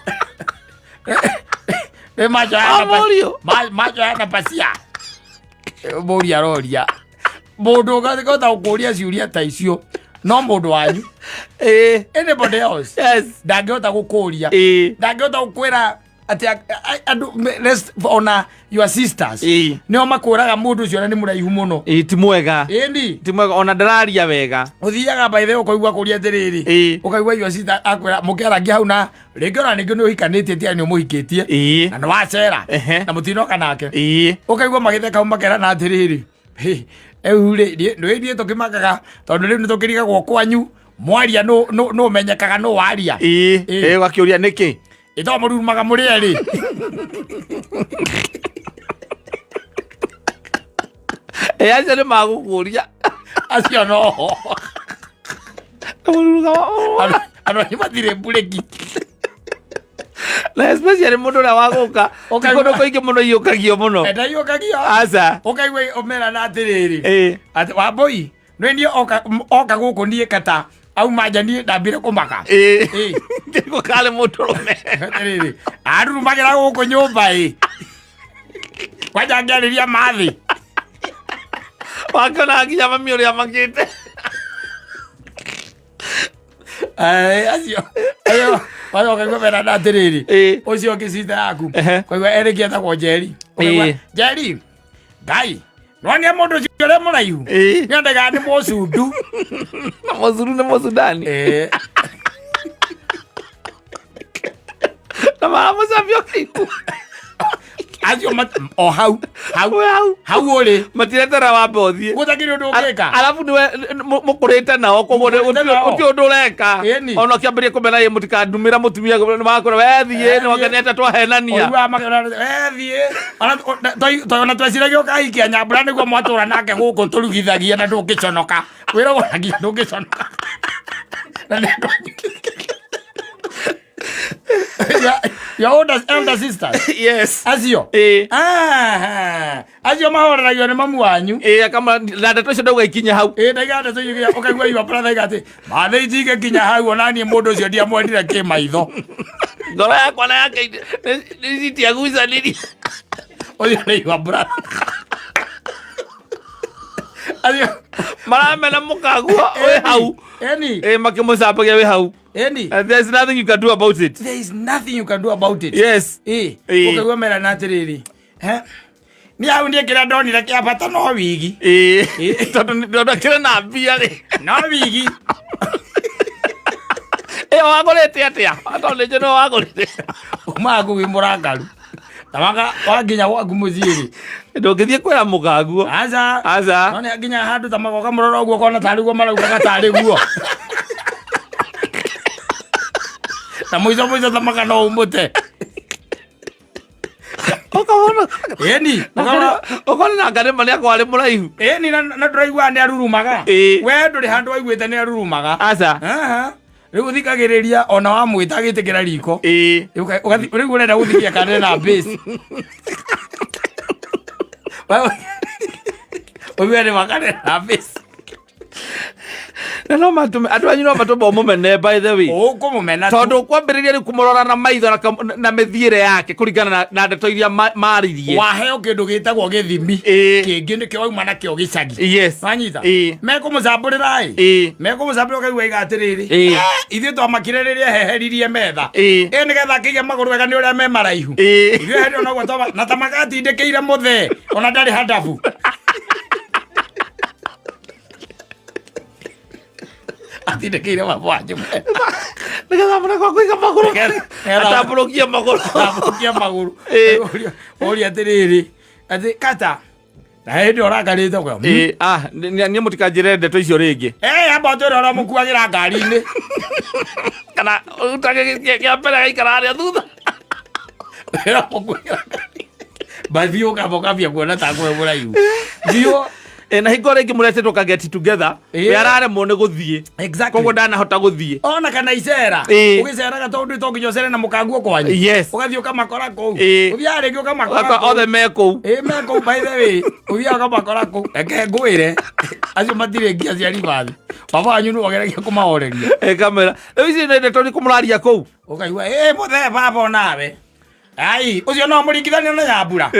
Nĩ macho yana pa- Amũriũ. macho yana pacia. Mũria aroria. Mũndũ ũngĩhota gũkũria ciũria ta icio no mũndũ wanyu. Ĩĩ. Anybody else Yes. ndangĩhota gũkũria. Ĩĩ. Ndangĩhota gũkwĩra atĩ andũ ona your sisters Ĩĩ. nĩo makwĩraga mũndũ ũcio ona nĩ mũraihu mũno. Ĩĩ, ti mwega. Ĩni. Ti mwega ona ndararia wega. Ũthiaga by the way ũkaigua kũria atĩrĩrĩ. Ĩĩ. Ũkaigua your sister akwĩra mũkĩarangia hau na rĩngĩ ona ningĩ nĩ ũhikanĩtie tiga nĩ ũmũhikĩtie. Ĩĩ. Na nĩ wacera. Ehe. Na mũtinoka nake. Ĩĩ. Ũkaigua magĩtheka hau makerana atĩrĩrĩ. Rĩu rĩ nĩ ithuĩ tũkĩmakaga tondũ rĩu nĩ tũkĩrigagwo kwanyu mwaria nũ ũmenyekaga nũ waria. Ĩĩ. Ĩĩ ũgakĩũria nĩkĩ? Ĩto mũrurumaga mũrĩ erĩ. Ĩĩ acio nĩ magũkũria. Acio noho. Mũruruga Andũ anyu matirĩ mburĩki. Na especially mũndũ ũrĩa wa gũka. Ti kũndũ kũingĩ mũno iyũkagio mũno. Ndaiyũkagio. Aca. Ũkaigua ũmerana atĩrĩrĩ. Ĩĩ. Atĩ Wambũi nĩ niĩ oka oka gũkũ niĩ kata auma nja niĩ ndambire kũmaka. Ĩĩ. Ĩĩ. Ndĩgũ karĩ mũndũrũme. Atĩrĩrĩ arurumagĩra gũkũ nyũmba ĩ. Kwanja ngĩarĩria mathĩ. Wakĩona nginya mami ũrĩa makĩte. Acio acio acio ũkaigua merana atĩrĩrĩ. Ĩĩ. Ũcio ũngĩ sister yaku. Ehe. Ũkaigua erĩki etagwo Njeri. Ũkaigua, Ĩĩ. Njeri Ngai nwonie mũndũ ũcio ũrĩa mũraihu. Ĩĩ. Nĩendaga nĩ mũcundu. Mũcuru nĩ mũcundani. Ĩĩ. Na maramũcambia ũkaigua. Acio o hau hau Wĩ hau. hau ũrĩ. Matiretera wambe ũthiĩ. Gũtakĩrĩ ũndũ ũngĩka. Arabu niwe mũkũrĩte nao koguo Mũkũrĩte nao. gũtirĩ ũndũ ũreka. Ĩni. Ona ũkĩambĩrĩria kũmera ĩ mũtikandumĩra mũtumia nĩmakwĩra we thiĩ nĩwakenete twahenania. Ũiguaga makĩona, "Eh, thiĩ." Ona tweciragia ũkahikia nyambura nĩguo mwatũra nake gũkũ tũrugithagia na ndũngĩconoka. Wĩrogoragia ndũngĩconoka. Na nĩ andũ Your older, elder sisters. Yes. Acio. Ĩĩ. Ah, acio mahoreragio nĩ mamu wanyu. Ĩĩ akama na ndeto icio ndauga ikinye hau. Ĩĩ ndaiga ndeto icio ũkaigua your brother aiga atĩ mathĩ itige kinya hau ona niĩ mũndũ ũcio ndiamwendire kĩmaitho. Ngoro yakwa na yake nĩ citiagucanirie. Ũcio nĩ your brother. Acio Maramena mũkaguo wĩ hau. Eni. Ĩĩ makĩmũcambagia wĩ hau. Eni. And there's nothing you can do about it. There is nothing you can do about it. Yes. Ĩ. Ĩ. Ũkaigua merana atĩrĩrĩ. He? Niĩ hau niĩ kĩrĩa ndonire kĩa bata no wigi. Ĩĩ. Ĩ. Tondũ tondũ akĩrĩ na mbia rĩ. No wigi. Ĩyo wagũrĩte atĩa? Tondũ nĩ njũĩ nĩwe wagũrĩte. Umaga kũu wĩ mũrakaru. Ta wanga wakinya gwaku mũciĩ rĩ. Ndũngĩthiĩ kwĩra mũkaguo. Aca. Aca. No nĩ nginya handũ ta magoka mũrora ũguo ũkona tarĩ guo maraugaga tarĩ guo. Na mũico mũico ta maka no umũte. Ũkabona. Ĩni. Ũkona Ũkona na ngarĩma nĩ akorwo arĩ mũraihu. Ĩni na na ndũraigua nĩ arurumaga. Ĩĩ. We ndũrĩ handũ waiguĩte nĩ arurumaga. Aca. Aha. Rĩu ũthikagĩrĩria ona wamwĩta agĩtĩkĩra riko. Ĩĩ. Rĩu ũrenda gũthikia kana na base. Ũguo nĩ makane na base. Na no matũme andũ anyu no matũme ũmũmene by the way. Ũkũmũmena tu. Tondũ kwambĩrĩria rĩu kũmũrora na maitho na mĩthiĩre yake kũringana na ndeto iria maririe. Waheo kĩndũ gĩtagwo gĩthimi. Ĩĩ. Kĩngĩ nĩkĩo wauma nakĩo gĩcagi. Yes. Wanyita? Ĩĩ. Mekũmũcambũrĩra ĩ. Ĩĩ. Mekũmũcambũrĩra ũkaigua iga atĩrĩrĩ. Ĩĩ. "Eh, ithuĩ twamakire rĩrĩa eheririe metha. Ĩĩ. Ĩ nĩgetha akĩige magũrũ wega nĩ ũrĩa me maraihu. Ĩĩ. Ithuĩ hĩndĩ ĩyo noguo twama na ta magatindĩkĩire mũthee ona ndarĩ handabu. Atindĩkĩire mabwanjũ. Nĩgetha mũne kwa kũiga magũrũ. Nĩgetha- Atambũrũkie magũrũ. Atambũrũkie magũrũ. Ĩĩ. Ũria atĩrĩrĩ atĩ kata na hĩndĩ ĩyo ũrakarĩte ũkauga, Ĩĩ, ah, niĩ mũtikanjĩre ndeto icio rĩngĩ. Eh, amba ũtwĩre ũrĩa mũkuagĩra ngari-inĩ. Kana ũrutage kĩa mbere gaikara harĩa thutha. Ũrĩa mũkuagĩra ngari. Bathiĩ ũkamba ũkambia kuona ta kwe mũraihu. Thiĩ Ĩ, na hingo rĩngĩ mũretĩtwo ka get together Ĩĩ. we araremwo nĩ gũthiĩ Exactly. koguo ndanahota gũthiĩ Ona kana icera. Ĩĩ. Ũgĩceraga tondũ to nginya ũcere na mũkanguo kwanyu. Yes. Ũgathiĩ ũkamakora kũu. Ĩĩ. Ũthiaga rĩngĩ ũkamakora Ũgakora kũu. othe me kũu Ĩĩ me kũu by the way. Ũthiaga ũkamakora kũu. Reke ngwĩre. Acio matirĩ ngia cia ribathi. Baba wanyu nĩwe ũgeragia kũmahoreria. Ĩ, kamera rĩu ici nĩ ndeto nĩ kũmũraria kũu Ũkaigua ĩ mũthee baba onawe. Ai, ũcio no mũringithanio na Nyambura.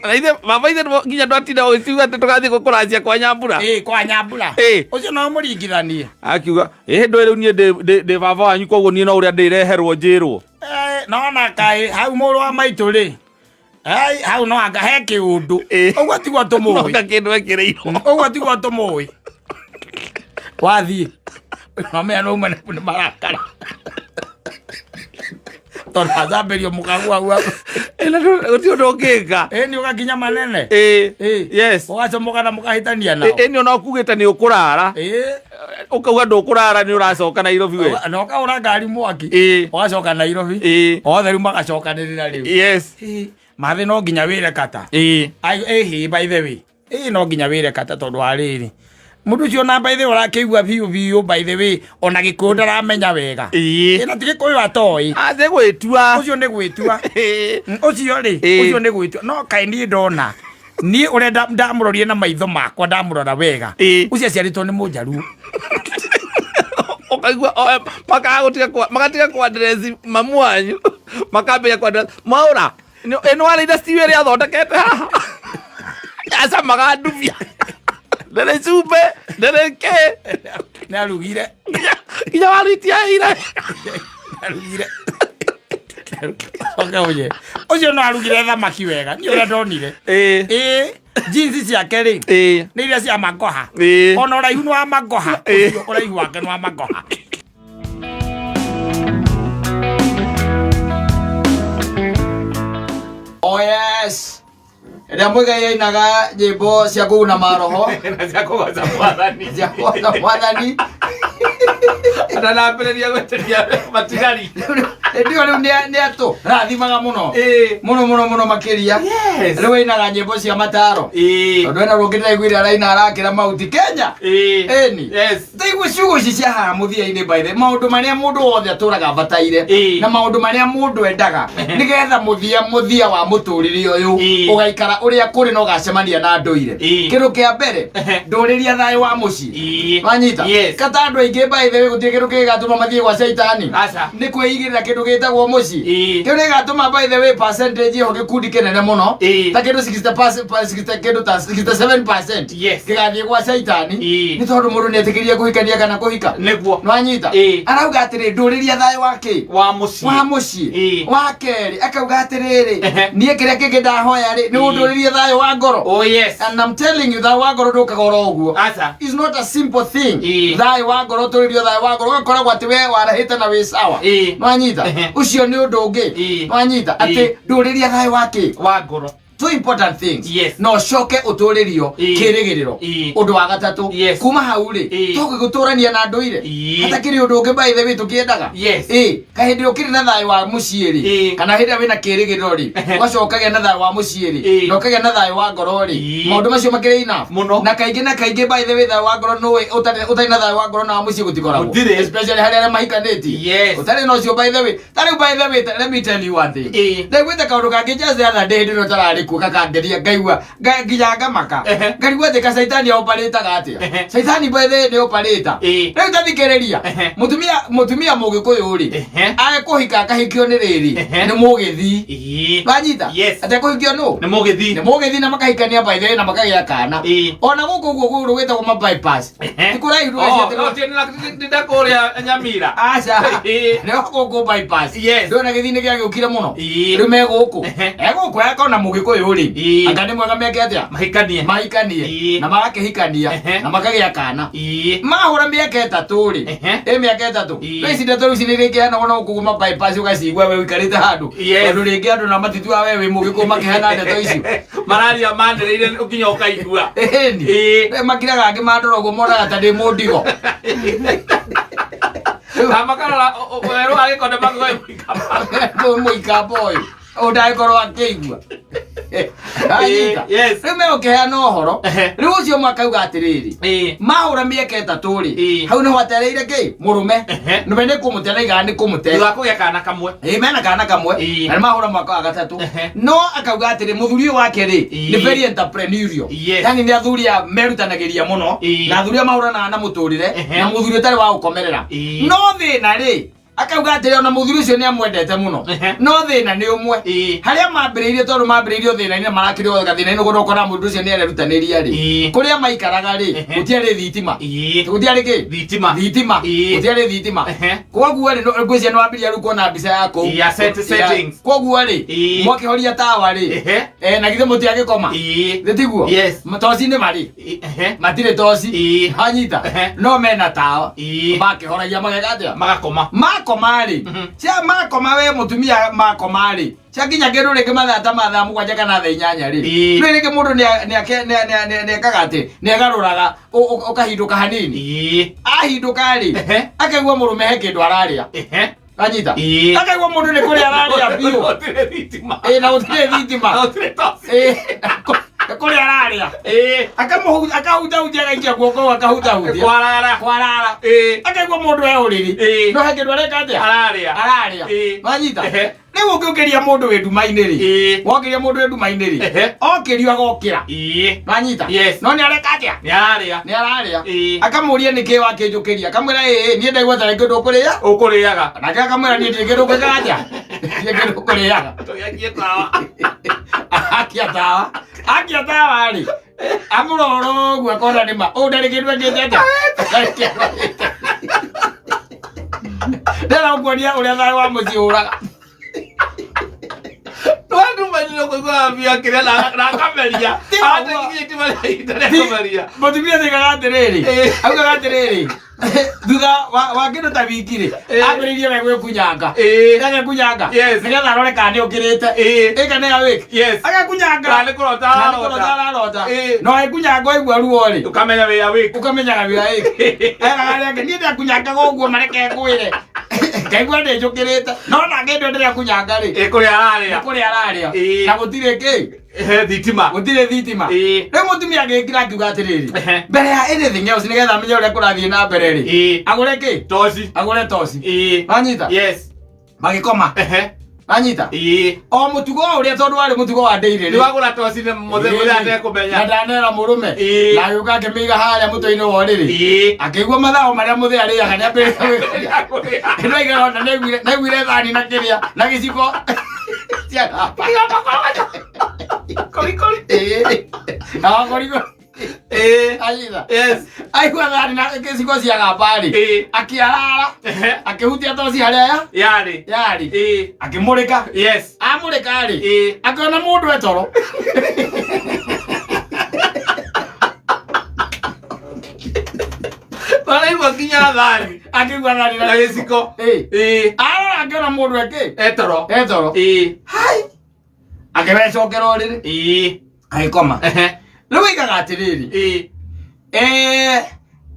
Na ithe baba ithe nginya ndwatinda ũgĩkiuga atĩ tũgathiĩ kũracia kwa Nyambura. Ĩĩ, kwa Nyambura. Ĩĩ. Ũcio no mũringithanie. Akiuga ĩ ndũĩ rĩu niĩ ndĩ baba wanyu, koguo niĩ no ũrĩa ndĩreherwo njĩrwo. Eh, nona kaĩ hau mũrũ wa maitũ rĩ. Ai, hau no anga he kĩũndũ. Ĩĩ. Ũguo tiguo tũmũĩ. Noka kĩndũ ekĩrĩirwo. Ũguo tiguo tũmũĩ. Wathiĩ. Mamea no uma nĩ marakara. Tondũ acambĩrio mũkagu hau. Ĩ, na gũtirĩ ũndũ ũngĩka. Ĩ nĩ ũgakinya manene. Ĩ, Ĩ. yes. Ũgacomoka na mũkahĩtania nao. Ĩ nĩ ona ũkugĩte nĩ ũkũrara. Ĩ. Ũkauga ndũkũrara nĩ ũracoka Nairobi we. Na ũkahũra ngari mwaki. Ĩ. Ũgacoka Nairobi. Ĩ. Othe rĩu magacokanĩrĩra rĩu. Yes. Ĩ, Mathĩ no nginya wĩre kata. Ĩ. Ai, ĩhĩ, by the way. Ĩ no nginya wĩre kata tondũ wa rĩrĩ. Mũndũ ũcio na by the way ũrakĩigua biũ biũ by the way ona Gĩkũyũ ndaramenya wega. Ĩ. Ĩ na ti Gĩkũyũ atoĩ. Athiĩ gwĩtua. Ũcio nĩ gwĩtua. Ĩ. Ũcio rĩ, Ĩ. ũcio nĩ gwĩtua. No kaĩ niĩ ndona niĩ ũrĩa ndamũrorire na maitho makwa ndamũrora wega. Ĩ. Ũcio aciarĩtwo nĩ Mũnjaruo. Ũkaigua makaga gũtiga magatiga kwandereci mamu wanyu makambĩrĩria kwandereci mwaũra ĩ nĩ warĩire stew ĩrĩa athondekete haha yacamaga ndubia ndĩrĩ cumbĩ ndĩrĩ kĩ. Nĩ arugire. Nginya waru itiahire. Arugire. Oke ũye. Ũcio no arugire thamaki wega. Niĩ ũrĩa ndonire. Ĩ. Ĩ, jeans ciake rĩ. Ĩ. Nĩ iria cia magoha. Ĩ. Ona ũraihu nĩ wa magoha. Ĩ. Ũcio ũraihu wake nĩ wa magoha. Oh yes. Rĩrĩa Muigai ainaga nyĩmbo cia kũguna maroho. Na cia kũgoca Mwathani. Cia kũgoca Mwathani. Atanambĩrĩria gwĩtĩria matigari. Hĩndĩ ĩyo rĩu nĩ atũ rathimaga mũno. Ĩĩ. Mũno mũno mũno makĩria. Yes. Rĩu ainaga nyĩmbo cia mataro. Ĩĩ. Tondũ ena rũngĩ ndĩraiguire araina arakĩra mauti Kenya. Ĩĩ. Ĩni. Yes. Taigua ciugo ici cia haha mũthia-inĩ by the maũndũ marĩa mũndũ wothe atũraga abataire Ĩĩ. na maũndũ marĩa mũndũ endaga nĩgetha mũthia mũthia wa mũtũrĩre ũyũ Ĩĩ. ũgaikara ũrĩa kũrĩ na ũgacemania na ndũire. Ĩĩ. Kĩndũ kĩa mbere ndũrĩria thayũ wa mũciĩ. Ĩĩ. Wanyita? Yes. Kata andũ aingĩ by the way gũtirĩ kĩndũ kĩgatũma mathiĩ gwa caitani. Aca. Nĩ kwĩigĩrĩra kĩndũ gĩtagwo mũciĩ. Ĩĩ. Kĩu nĩgatũma by the way percentage ĩho gĩkundi kĩnene mũno. Ĩĩ. Ta kĩndũ 60 kĩndũ ta 67% Yes. gĩgathiĩ gwa caitani. Ĩĩ. Nĩ tondũ mũndũ nĩetĩkĩrie kũhikania kana kũhika. Nĩguo. Nĩwanyita? Ĩĩ. Arauga atĩrĩ ndũrĩria thayũ wa kĩ? Wa mũciĩ. Wa mũciĩ. Ĩĩ. Wa kerĩ akauga atĩrĩrĩ Ehe. niĩ kĩrĩa kĩngĩ ndahoya rĩ nĩ Ĩĩ. ũndũrĩrie thayũ wa ngoro. Oh yes. And I'm telling you thayũ wa ngoro ndũkaga oro ũguo. Aca. It's not a simple thing. Ĩĩ. Thayũ wa ngoro ũtũrĩrio thayũ wa ngoro ũgakoragwo atĩ we warahĩte na wĩ sawa. Ĩĩ. Nĩwanyita? Ehe. Ũcio nĩ ũndũ ũngĩ. Ĩĩ. Nĩwanyita? Atĩ Ĩĩ. ndũrĩria thayũ wa kĩ? Wa ngoro. Two important things. Yes. Na ũcoke ũtũrĩrio Ĩĩ. kĩrĩgĩrĩro. Ĩĩ. Ũndũ wa gatatũ. Yes. Kuma hau rĩ, Ĩĩ. tũgĩ gũtũrania na ndũire. Ĩĩ. Hatakĩrĩ ũndũ ũngĩ by the way tũkĩendaga. Yes. Ĩĩ, kahĩndĩ ũkĩrĩ na thayũ wa mũciĩ rĩ, Ĩĩ. kana hĩndĩ ĩrĩa wĩna kĩrĩgĩrĩro rĩ, ũgacoka ũkagĩa na thayũ wa mũciĩ rĩ, Ĩĩ. na ũkagĩa na thayũ wa ngoro rĩ, Ĩĩ. maũndũ macio makĩrĩ enough. Mũno. Na kaingĩ na kaingĩ by the way thayũ wa ngoro nũĩ ũtarĩ na thayũ wa ngoro na wa mũciĩ gũtikoragwo. Gũtirĩ. Especially harĩ arĩa mahikanĩtie. Yes. Ũtarĩ na ũcio by the way. Ta rĩu by the way, let me tell you one thing. Ĩĩ. Ndaiguĩte kaũndũ kangĩ just the other day hĩndĩ ĩno tararĩ kuo gakangeria ngaigua nginya ngamaka. Ehe. Ngarigwo atĩ ka caitani oparĩtaga atĩa. Ehe. Caitani by the way nĩ oparĩta. Ĩĩ. Rĩu ta thikĩrĩria. Ehe. Mũtumia mũtumia mũgĩkũyũ rĩ. Ehe. Agĩkũhika akahikio nĩ rĩrĩ. Ehe. Nĩ mũgĩthii. Ĩĩ. Wanyita? Yes. Atĩ akũhikio nũ? Nĩ mũgĩthii. Nĩ mũgĩthii na makahikania by the way na makagĩa kana. Ĩĩ. Ona gũkũ ũguo kũgũrũ gwĩtagwo ma bypass. Ehe. Ti kũraihu Oh, ndũgecirie no, ndinda kũrĩa Nyamira. Aca. Ĩĩ. Nĩ gũkũ bypass. Yes. Ndona gĩthii nĩ gĩagĩũkire mũno. Ĩĩ. Rĩu me gũkũ. Ehe. E gũkũ akona mũgĩkũyũ rĩ. Ĩĩ. Anga nĩ mwega meke atĩa? Mahikanie. Mahikanie. Ĩĩ. Na magakĩhikania. Ehe. Na makagĩa kana. Ĩĩ. Mahũra mĩaka ĩtatũ rĩ. Ehe. Ĩ mĩaka ĩtatũ. Ĩĩ. Rĩu ici ndeto rĩu ici nĩ rĩngĩheanagwo na gũkũ ma bypass ũgacigua we ũikarĩte handũ. Yes. Tondũ rĩngĩ andũ na matituaga we wĩ mũgĩkũyũ makĩheana ndeto icio. Mararia manĩrĩire nginya ũkaigua. Ĩni. Ĩĩ. Makiraga angĩ mandora ũguo monaga ta ndĩ mũndigo. Na makarora werũ wa gĩkonde makoe mũikamba. Mũikamba ũyũ ũndagĩkorwo akĩigua. Anyita. Yes. Rĩu megũkĩheana ũhoro. Ehe. Rĩu ũcio ũmwe akauga atĩrĩrĩ. Ĩĩ. Mahũra mĩaka ĩtatũ rĩ. Ĩĩ. Hau nĩho atereire kĩ? Mũrũme. Ehe. Nĩwe nĩ kũmũte naigaga nĩ kũmũte. Thutha wa kũgĩa kana kamwe. Ĩĩ mena kana kamwe. Ĩĩ. Na nĩ mahũra mwaka wa gatatũ. Ehe. No akauga atĩrĩ mũthuri ũyũ wake rĩ Ĩĩ. nĩ very entrepreneurial. Yes. Yani nĩ athuri a merutanagĩria mũno. Ĩĩ. Na athuri a mahũranaga na mũtũrĩre. Ehe. Na mũthuri ũtarĩ wa gũkomerera. Ĩĩ. No thĩna rĩ. Akauga atĩrĩ, ona mũthuri ũcio nĩ amwendete mũno. No thĩna nĩ ũmwe. Harĩa mambĩrĩirie, tondũ mambĩrĩirie o thĩna-inĩ, marakĩrĩ o gathĩna-inĩ kũndũ ũkona mũndũ ũcio nĩ arerutanĩria rĩ, kũrĩa maikaraga rĩ, gũtiarĩ thitima. Gũtiarĩ kĩ? Thitima. Thitima. Gũtiarĩ thitima. Koguo rĩ, ngwĩciria nĩ wambĩrĩria rĩu kuona mbica ya kũu. Ya settings. Koguo rĩ, mwakĩhoria tawa rĩ, na githĩ mũtiagĩkoma? Nĩ tiguo? Yes. Toci nĩ marĩ? Matirĩ toci. Anyita. No mena tawa. Makĩhoragia mageka atĩa? Magakoma. Makoma rĩ, cia makoma, we mũtumia makoma rĩ, ciakinya kĩndũ rĩngĩ mathaa ta mathaa 7 kana thaa 8 rĩ, rĩu rĩngĩ mũndũ nĩekaga atĩ nĩegarũraga ũkahindũka hanini. Ahindũka rĩ, akaigua mũrũme he kĩndũ ararĩa. Anyita. Akaigua mũndũ nĩ kũrĩa ararĩa biũ. Gũtirĩ thitima. Ĩĩ, na gũtirĩ thitima. Na gũtirĩ toci. Ĩĩ, nĩ kũrĩa ararĩa. Akahutahutia, agaikia guoko, akahutahutia. Kwarara. Kwarara. Akaigua mũndũ e ũrĩrĩ. No he kĩndũ areka atĩa? Ararĩa. Ararĩa. Wanyita? Rĩu ũngĩũkĩria mũndũ wĩ nduma-inĩ rĩ, wokĩria mũndũ wĩ nduma-inĩ rĩ, okĩrio agokĩra. Wanyita? Yes. No nĩ areka atĩa? Nĩ ararĩa. Nĩ ararĩa. Akamũria nĩkĩ wakĩnjũkĩria, akamwĩra ĩĩ, niĩ ndaigua tarĩ kĩndũ ũkũrĩa. Ũkũrĩaga. Nake akamwĩra niĩ ndirĩ kĩndũ ngwĩkaga atĩa, ndirĩ kĩndũ ũkũrĩaga. Tũgĩakie tawa. Akia tawa, akia tawa rĩ, amũrora ũguo akona nĩ ma ũũ ndarĩ kĩndũ ekĩte atĩa, ndarĩ kĩndũ ekĩte. Ndĩrenda gũkuonia ũrĩa thayũ wa mũciĩ ũraga. Twandumanire kũigua mbia kĩrĩa na akameria. Ti ũguo. Ategirie itima rĩa ihinda rĩa kũmeria. Mũtumia oigaga atĩrĩrĩ, augaga atĩrĩrĩ, thutha wa kĩndũ ta wiki rĩ, ambĩrĩirie we gwĩkunyanga. Agekunyanga. Nĩgetha arore kana nĩ ũkĩrĩte. Ĩka nĩ awake. Agekunyanga. Kana nĩ kũrota Kana nĩ ararota. kũrota ararota. No ekunyanga waigua ruo rĩ, Ũkamenya wĩ awake. ũkamenyaga wĩ awake. Eraga arĩa angĩ, niĩ ndekunyanga ũguo mareke ngwĩre. Ngaigua nĩ njũkĩrĩte. No nake ndũ ndĩrekunyanga rĩ, Ĩĩ, kũrĩa ararĩa. nĩ kũrĩa ararĩa. Na gũtirĩ kĩ? Thitima. Gũtirĩ thitima. Rĩu mũtumia agĩkira akiuga atĩrĩrĩ, mbere ya anything else, nĩgetha amenye ũrĩa kũrathiĩ na mbere rĩ, agũre kĩ? Toci. Agũre toci. Wanyita? Yes. Magĩkoma. Wanyita? O mũtugo o ũrĩa, tondũ warĩ mũtugo wa ndĩire Nĩ rĩ, wagũra toci nĩ mũthenya Na atekũmenya. ndanera mũrũme. Na agĩũka akĩmĩiga harĩa mũtwe-inĩ wa ũrĩrĩ. Akĩigua mathaa marĩa mũthee arĩaga nĩ ambĩrĩria Kũrĩa. ndoigaga ona nĩaiguire thani na kĩrĩa na gĩciko ciagamba. Kori kori. Ĩĩ. Na wakorigwo. Anyita. Yes. Aigua thani na gĩciko ciagamba rĩ, akĩarara, akĩhutia toci harĩa ya Yarĩ. yarĩ, akĩmũrĩka. Amũrĩka rĩ, akĩona mũndũ etoro. Maraigua nginya thani. Akĩigua thani Na gĩciko. Arora akĩona mũndũ ekĩ? Etoro. Etoro. Hai, akĩrecokera ũrĩrĩ, agĩkoma. Rĩu oigaga atĩrĩrĩ,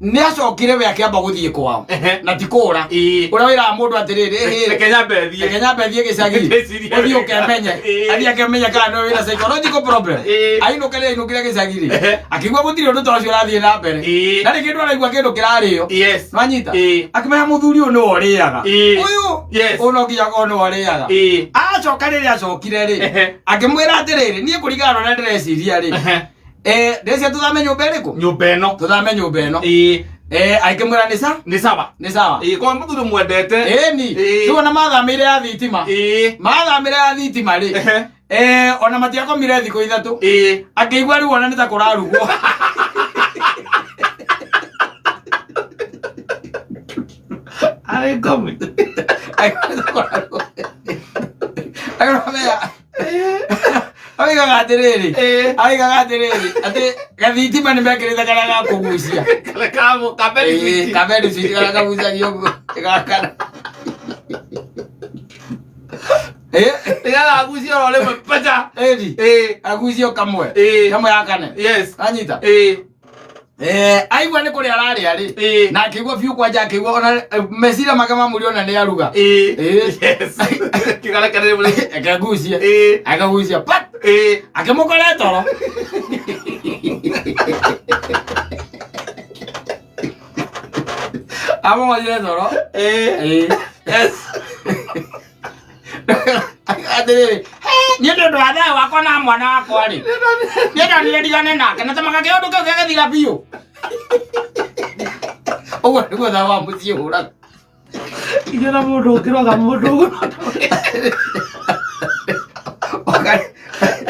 nĩ acokire we akĩamba gũthiĩ kwao. Na ti kũra ũrĩa wĩraga mũndũ atĩrĩrĩ, "Ĩhĩ, Reke nyambe thiĩ. Reke nyambe thiĩ gĩcagi." Ndĩcirie Ũthiĩ wega. ũkemenye. Athiĩ akemenye kana nĩwe wĩna psychological problem. Ainũke rĩ, ainũkire gĩcagi rĩ, akĩigua gũtirĩ ũndũ ta ũcio ũrathiĩ na mbere. Na rĩ, kĩndũ araigua kĩndũ kĩrarĩo. Nwanyita? Akĩmenya mũthuri ũyũ nĩwe ũrĩaga. Ũyũ ũyũ no nginya akorwo nĩwe ũrĩaga. Acoka rĩrĩa acokire rĩ, akĩmwĩra atĩrĩrĩ, niĩ kũringana na ũrĩa ndĩreciria rĩ, ndĩreciria tũthame nyũmba ĩrĩkũ? Nyũmba ĩno. Tũthame nyũmba ĩno. Akĩmwĩra nĩ sa Nĩ sawa. Nĩ sawa. Kwa mũthuri mwendete. Ĩni. Rĩu ona mathamĩire ya thitima, mathamĩire ya thitima rĩ, ona matiakomire thikũ 3, akĩigua rĩu ona nĩ ta kũrarugwo. Arĩ ngomi. Akĩigua nĩ ta kũrarugwo. Akĩmenya oigaga atĩrĩrĩ, oigaga atĩrĩrĩ atĩ gathitima nĩ mekĩrĩte karĩa ga kũgucia. Kaberi switch. Kaberi switch karĩa kagucagia ũguo gakana. Nĩgetha agucie oro rĩmwe pacha. Ĩni. Agucio kamwe. Kamwe yakane. Anyita. Aigua nĩ kũrĩa ararĩa rĩ, na akĩigua biũ kwanja, akĩigua ona meciria make mamũria ona nĩ aruga. Yes. Kĩgareke rĩmwe. Akagucia, akagucia pat, akĩmũkora toro. Amũkorire toro. Atĩrĩrĩ, niĩ nĩ ũndũ wa thayũ wakwa na mwana wakwa rĩ, niĩ ndonire ndigane nake na tamaga kĩũndũ kĩu gĩgĩthira biũ. Ũguo nĩguo thayũ wa mũciĩ ũraga. Inyuĩ na mũndũ ũngĩroga mũndũ ũguo.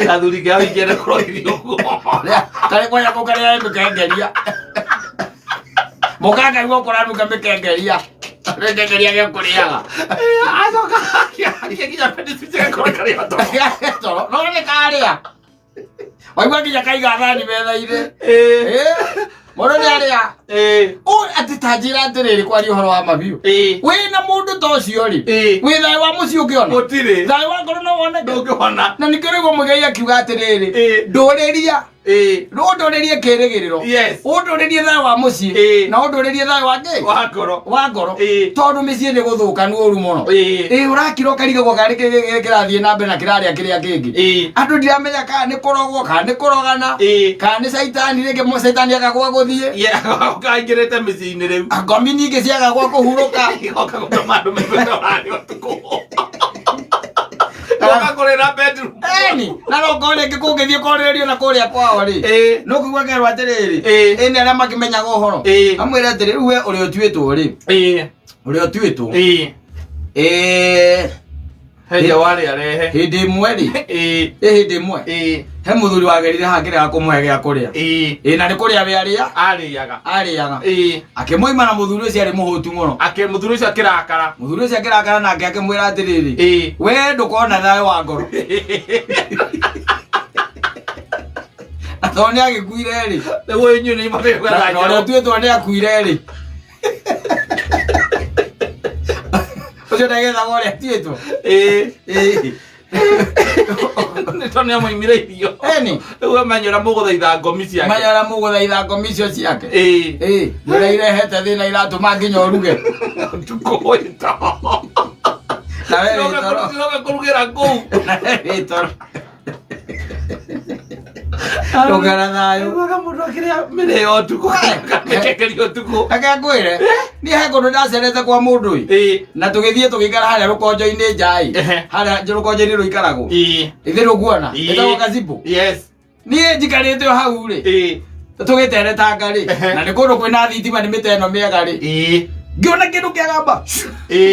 Gathuri kĩao ingĩenda kũrogithio ũguo. Karĩ kwaya kũ karĩa mĩkengeria. Mũkakaigua kũranuka mĩkengeria. Mĩkengeria gĩkũrĩaga. Acoka akĩaria nginya appendix cigakorwo karĩa toro. Toro. No nĩ karĩa. Waigua nginya kaiga thani metha-inĩ. Mũndũ nĩ arĩa. Atĩ ta njĩra atĩrĩrĩ kwaria ũhoro wa mabiũ. Wĩna mũndũ ta ũcio rĩ. Wĩ thayũ wa mũciĩ ũngĩona. Gũtirĩ. Thayũ wa ngoro no woneke. Ndũngĩona. Na nĩkĩo rĩu Mũigai akiuga atĩrĩrĩ. Ndũrĩria. Ũndũrĩrie kĩrĩgĩrĩro. Yes. Ũndũrĩrie thayũ wa mũciĩ. Na ũndũrĩrie thayũ wa kĩ? Wa ngoro. Wa ngoro. Tondũ mĩciĩ nĩ gũthũkanu ũru mũno. Ĩ ũrakira ũkarigagwo kana nĩ kĩ kĩrathiĩ na mbere na kĩrarĩa kĩrĩa kĩngĩ. Andũ ndiramenya kana nĩ kũrogwo kana nĩ kũrogana kana nĩ caitani rĩngĩ caitani aga gwa gũthiĩ. Kaingĩrĩte mĩciĩ-inĩ rĩu. Ngomi ningĩ ciaga gwa kũhurũka. Igoka gũtũma andũ maigue ta ũrarĩ ũtukũ. Goka kũrĩra bedroom. Eni, na no ngorwo rĩngĩ kũngĩthiĩ kwarĩrĩrio na kũrĩa kwao rĩ. No kũigua kerwo atĩrĩrĩ. Ĩ nĩ arĩa makĩmenyaga ũhoro. Amwĩre atĩrĩ, rĩu we ũrĩa ũtuĩtwo rĩ. Ũrĩa ũtuĩtwo. Ĩ He warĩ arehe. Hĩndĩ ĩmwe rĩ. Ĩ hĩndĩ ĩmwe. He mũthuri wagerire haha akĩrega kũmũhe gĩa kũrĩa. Ĩ na nĩ kũrĩa we arĩa. Arĩaga. Arĩaga. Akĩmũima na mũthuri ũcio arĩ mũhũtu mũno. Akĩ mũthuri ũcio akĩrakara. Mũthuri ũcio akĩrakara nake akĩmwĩra atĩrĩrĩ. We ndũkona thayũ wa ngoro. Na tondũ nĩ agĩkuire rĩ. Nĩguo inyuĩ nĩ imũteithia Na ũrĩa ũtuĩtwo nĩ akuire rĩ. Ũcio ndagethaga ũrĩa atuĩtwo. Ĩĩ. Nĩ tondũ nĩ amũimire irio. Eni. Rĩu amenye ũrĩa mũgũthaitha ngomi ciake. Menya ũrĩa mũgũthaitha ngomi icio ciake. Ĩĩ. Ĩĩ. Ũrĩa irehete thĩna iratũma nginya ũruge. Ũtukũ wĩ toro. Na we wĩ toro. Ciroka kũrugĩra kũu. Na we wĩ toro. Ndũngĩona thayũ. Aiguaga mũndũ akĩrĩa mĩrĩo ũtukũ. Mĩkekerio ũtukũ. Reke ngwĩre, niĩ he kũndũ ndacerete kwa mũndũ ĩ. Na tũgĩthiĩ tũgĩikara harĩa rũkonjo-inĩ nja ĩ. Harĩa rũkonjo-inĩ rũikaragwo. Ithe rũguona. Ĩtagwo gazebo. Yes. Niĩ njikarĩte o hau rĩ. Tũgĩteretanga rĩ. Na nĩ kũndũ kwĩna thitima nĩ mĩtĩ ĩno mĩega rĩ. Ngĩona kĩndũ kĩagamba.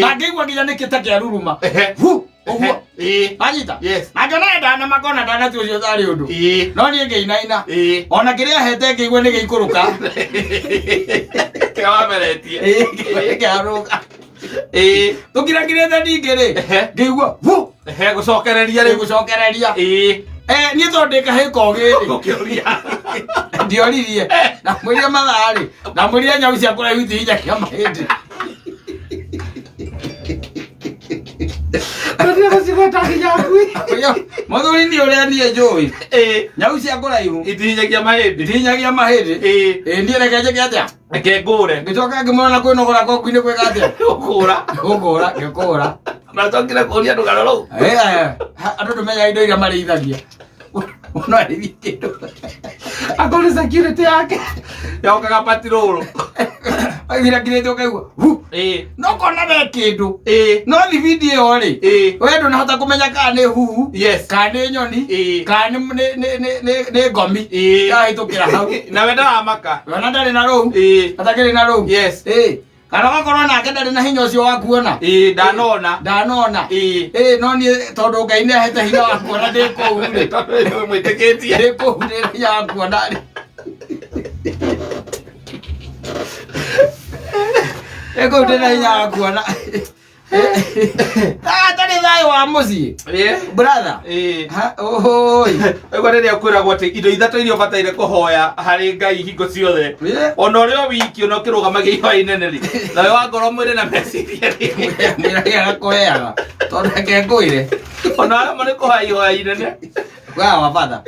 Na ngĩigua nginya nĩ kĩta kĩaruruma. Hu! Ũguo. Wanyita? Yes. Na ngĩona ndana makona ndana ti ũcio ũtarĩ ũndũ. No niĩ ngĩinaina. Ona kĩrĩa hete ngĩigua nĩ gĩikũrũka. Kĩrĩa wameretie. Ĩĩ, kĩarũga. Tũkirakirĩte ningĩ rĩ, ngĩigua hu! Gũcokereria rĩu. Gũcokereria. Niĩ tondũ ndĩ kahĩĩ kogĩ rĩ. Ũkĩũria. Ndioririe. Ndamwĩrire mathaa rĩ. Ndamwĩrire nyau cia kũraihu itihinyagia mahĩndĩ. Tũthiĩ gũcigweta nginya ngui. Mũthuri niĩ ũrĩa niĩ njũĩ. Nyau cia kũraihu. Itihinyagia mahĩndĩ. Itihinyagia mahĩndĩ. Ĩĩ niĩ reke njĩke atĩa? Reke ngũre. Ngĩcoka ngĩmwona kwĩnogora kwa ngui nĩ gwĩka atĩa? Gũkũra. Gũkũra, ngĩkũra. Nacokire kũria rũgano rũu. Andũ ndũmenyaga indo iria marĩithagia. No arĩithie kĩndũ. Akorwo nĩ security yake. Yokaga patirũrũ. Aiguire ngirĩte ũkaigua. Hu! No kona we kĩndũ. No thibindi ĩyo rĩ. We ndũnahota kũmenya kana nĩ huhu. Yes. Kana nĩ nyoni. Kana nĩ ngomi. Yahĩtũkĩra hau. Na we ndaramaka. Wona ndarĩ na rũu. Atakĩrĩ na rũu. Yes. Kana ũgakorwo nake ndarĩ na hinya ũcio wa kuona. Ĩĩ, ndanona. Ndanona. Ĩĩ. Ĩĩ, no niĩ tondũ Ngai nĩ ahete hinya wa kuona ndĩ kũu rĩ. Tondũ nĩ mwĩtĩkĩtie. Ndĩ kũu ndĩ na hinya wa kuona rĩ. Ndĩ kũu ndĩ na hinya wa kuona. Atarĩ thayũ wa mũciĩ. Brother. Ha, ohoi. Ũguo rĩrĩa kwĩragwo atĩ indo ithatũ iria ũbataire kũhoya harĩ Ngai hingo ciothe ona ũrĩ o wiki ona ũkĩrũgamagia ihoya inene rĩ thayũ wa ngoro mwĩrĩ na meciria rĩ Mwĩrage agakũheaga. Tondũ reke ngwĩre. Ona arĩa nĩ kũhoya ihoya inene. Wa mabatha.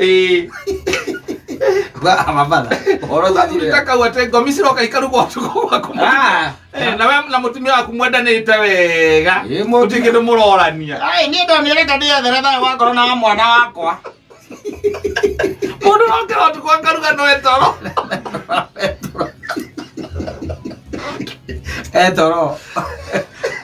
Wa mabatha. Ũhoro ũcio Ta kau atĩ ngomi ciroka ikarugwo ũtukũ gwaku. Ah. Na we na mũtumia waku mwendanĩte wega. Ĩ, mũtumia- Gũtirĩ kĩndũ mũrorania. Ai, niĩ ndonire reke ndĩethere thayũ wa ngoro na wa mwana wakwa. Mũndũ rokĩra ũtukũ akaruga no etoro. Etoro.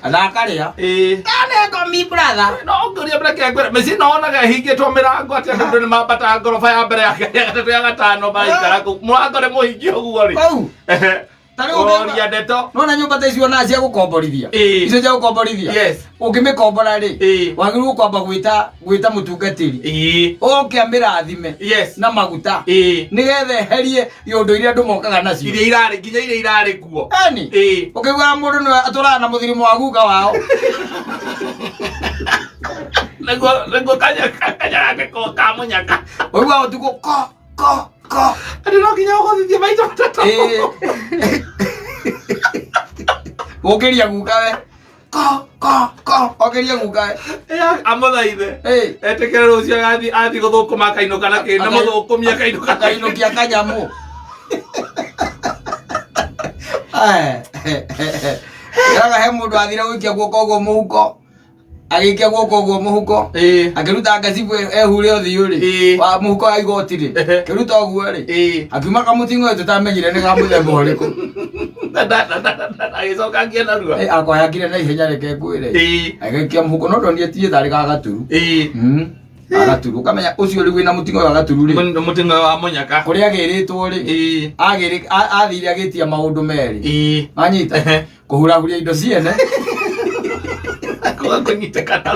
Na akarĩa. Ĩĩ. Nane ngomi brother. No ngũria mbere kĩa ngwĩra mĩciĩ no onaga ĩhingĩtwo mĩrango atĩ andũ nĩ mambataga ngoroba ya mbere ya kerĩ ya gatatũ ya gatano maraikara kũu mũrango nĩ mũhingie ũguo rĩ. Kũu. Ehe. Ta rĩu ũngĩigua- Kũroria ndeto. Nona nyũmba ta icio na cia gũkomborithia. Ĩĩ. Icio cia gũkomborithia. Yes. Ũngĩmĩkombora rĩ, Ĩĩ. wagĩrĩirwo kwamba gwĩta gwĩta mũtungatĩri. Ĩĩ. Oke amĩrathime Yes. na maguta. Ĩĩ. Nĩgetha eherie iũndũ iria andũ mokaga nacio. Iria irarĩ nginya iria irarĩ kuo. Eni. Ĩĩ. Ũkĩiguaga mũndũ nĩwe atũraga na mũthirimo wa guka wao. Nĩguo nĩguo kanya kanya gake ko kamũnyaka. Ũiguaga ũtukũ ko ko ko. Atĩ no nginya ũgũthithie maita matatũ. Ĩĩ. Ũkĩria guka we. Ko ko ko. Ũkĩria guka we. Ĩ, amũthaithe. Ĩĩ. Etĩkĩre rũciũ agathiĩ athiĩ gũthũkũma akainũka na kĩ na mũthũkũmi akainũka na kĩ. Akainũkia kanyamũ. Ĩraga he mũndũ athire gũikia guoko ũguo mũhuko. Agĩikia guoko ũguo mũhuko. Ĩĩ. Akĩruta ngacibũ ehure ũthiũ rĩ. Ĩĩ. Wa mũhuko wa igoti rĩ. Ehe. Akĩruta ũguo rĩ. Ĩĩ. Akiuma kamũting'o tũtamenyire nĩ ga mũthemba ũrĩkũ. Na- na- na- na- na- na- agĩcoka akĩenda narua. Ĩ, akoyakire na ihenya reke ngwĩre. Ĩĩ. Agĩikia mũhuko no ndonire tiĩ tarĩ ga gaturu. Ĩĩ. Gaturu. Ũkamenya ũcio rĩu wĩna mũting'o wa gaturu rĩ. Mũting'o wa mũnyaka. Kũrĩa agĩrĩtwo rĩ. Ĩĩ. Agĩrĩ athire agĩtia maũndũ merĩ. Ĩĩ. Wanyita? Ehe. Kũhurahuria indo ciene. Kwaga kũnyitĩkana.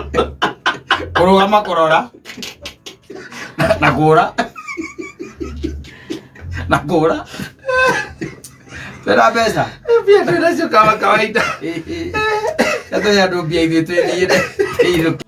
Kũrũgama kũrora. Na kũra. Na kũra. Twĩna mbeca. Mbia twĩ nacio kama kawaida. Tũhe andũ mbia ithuĩ twĩthiĩre. Twĩinũke.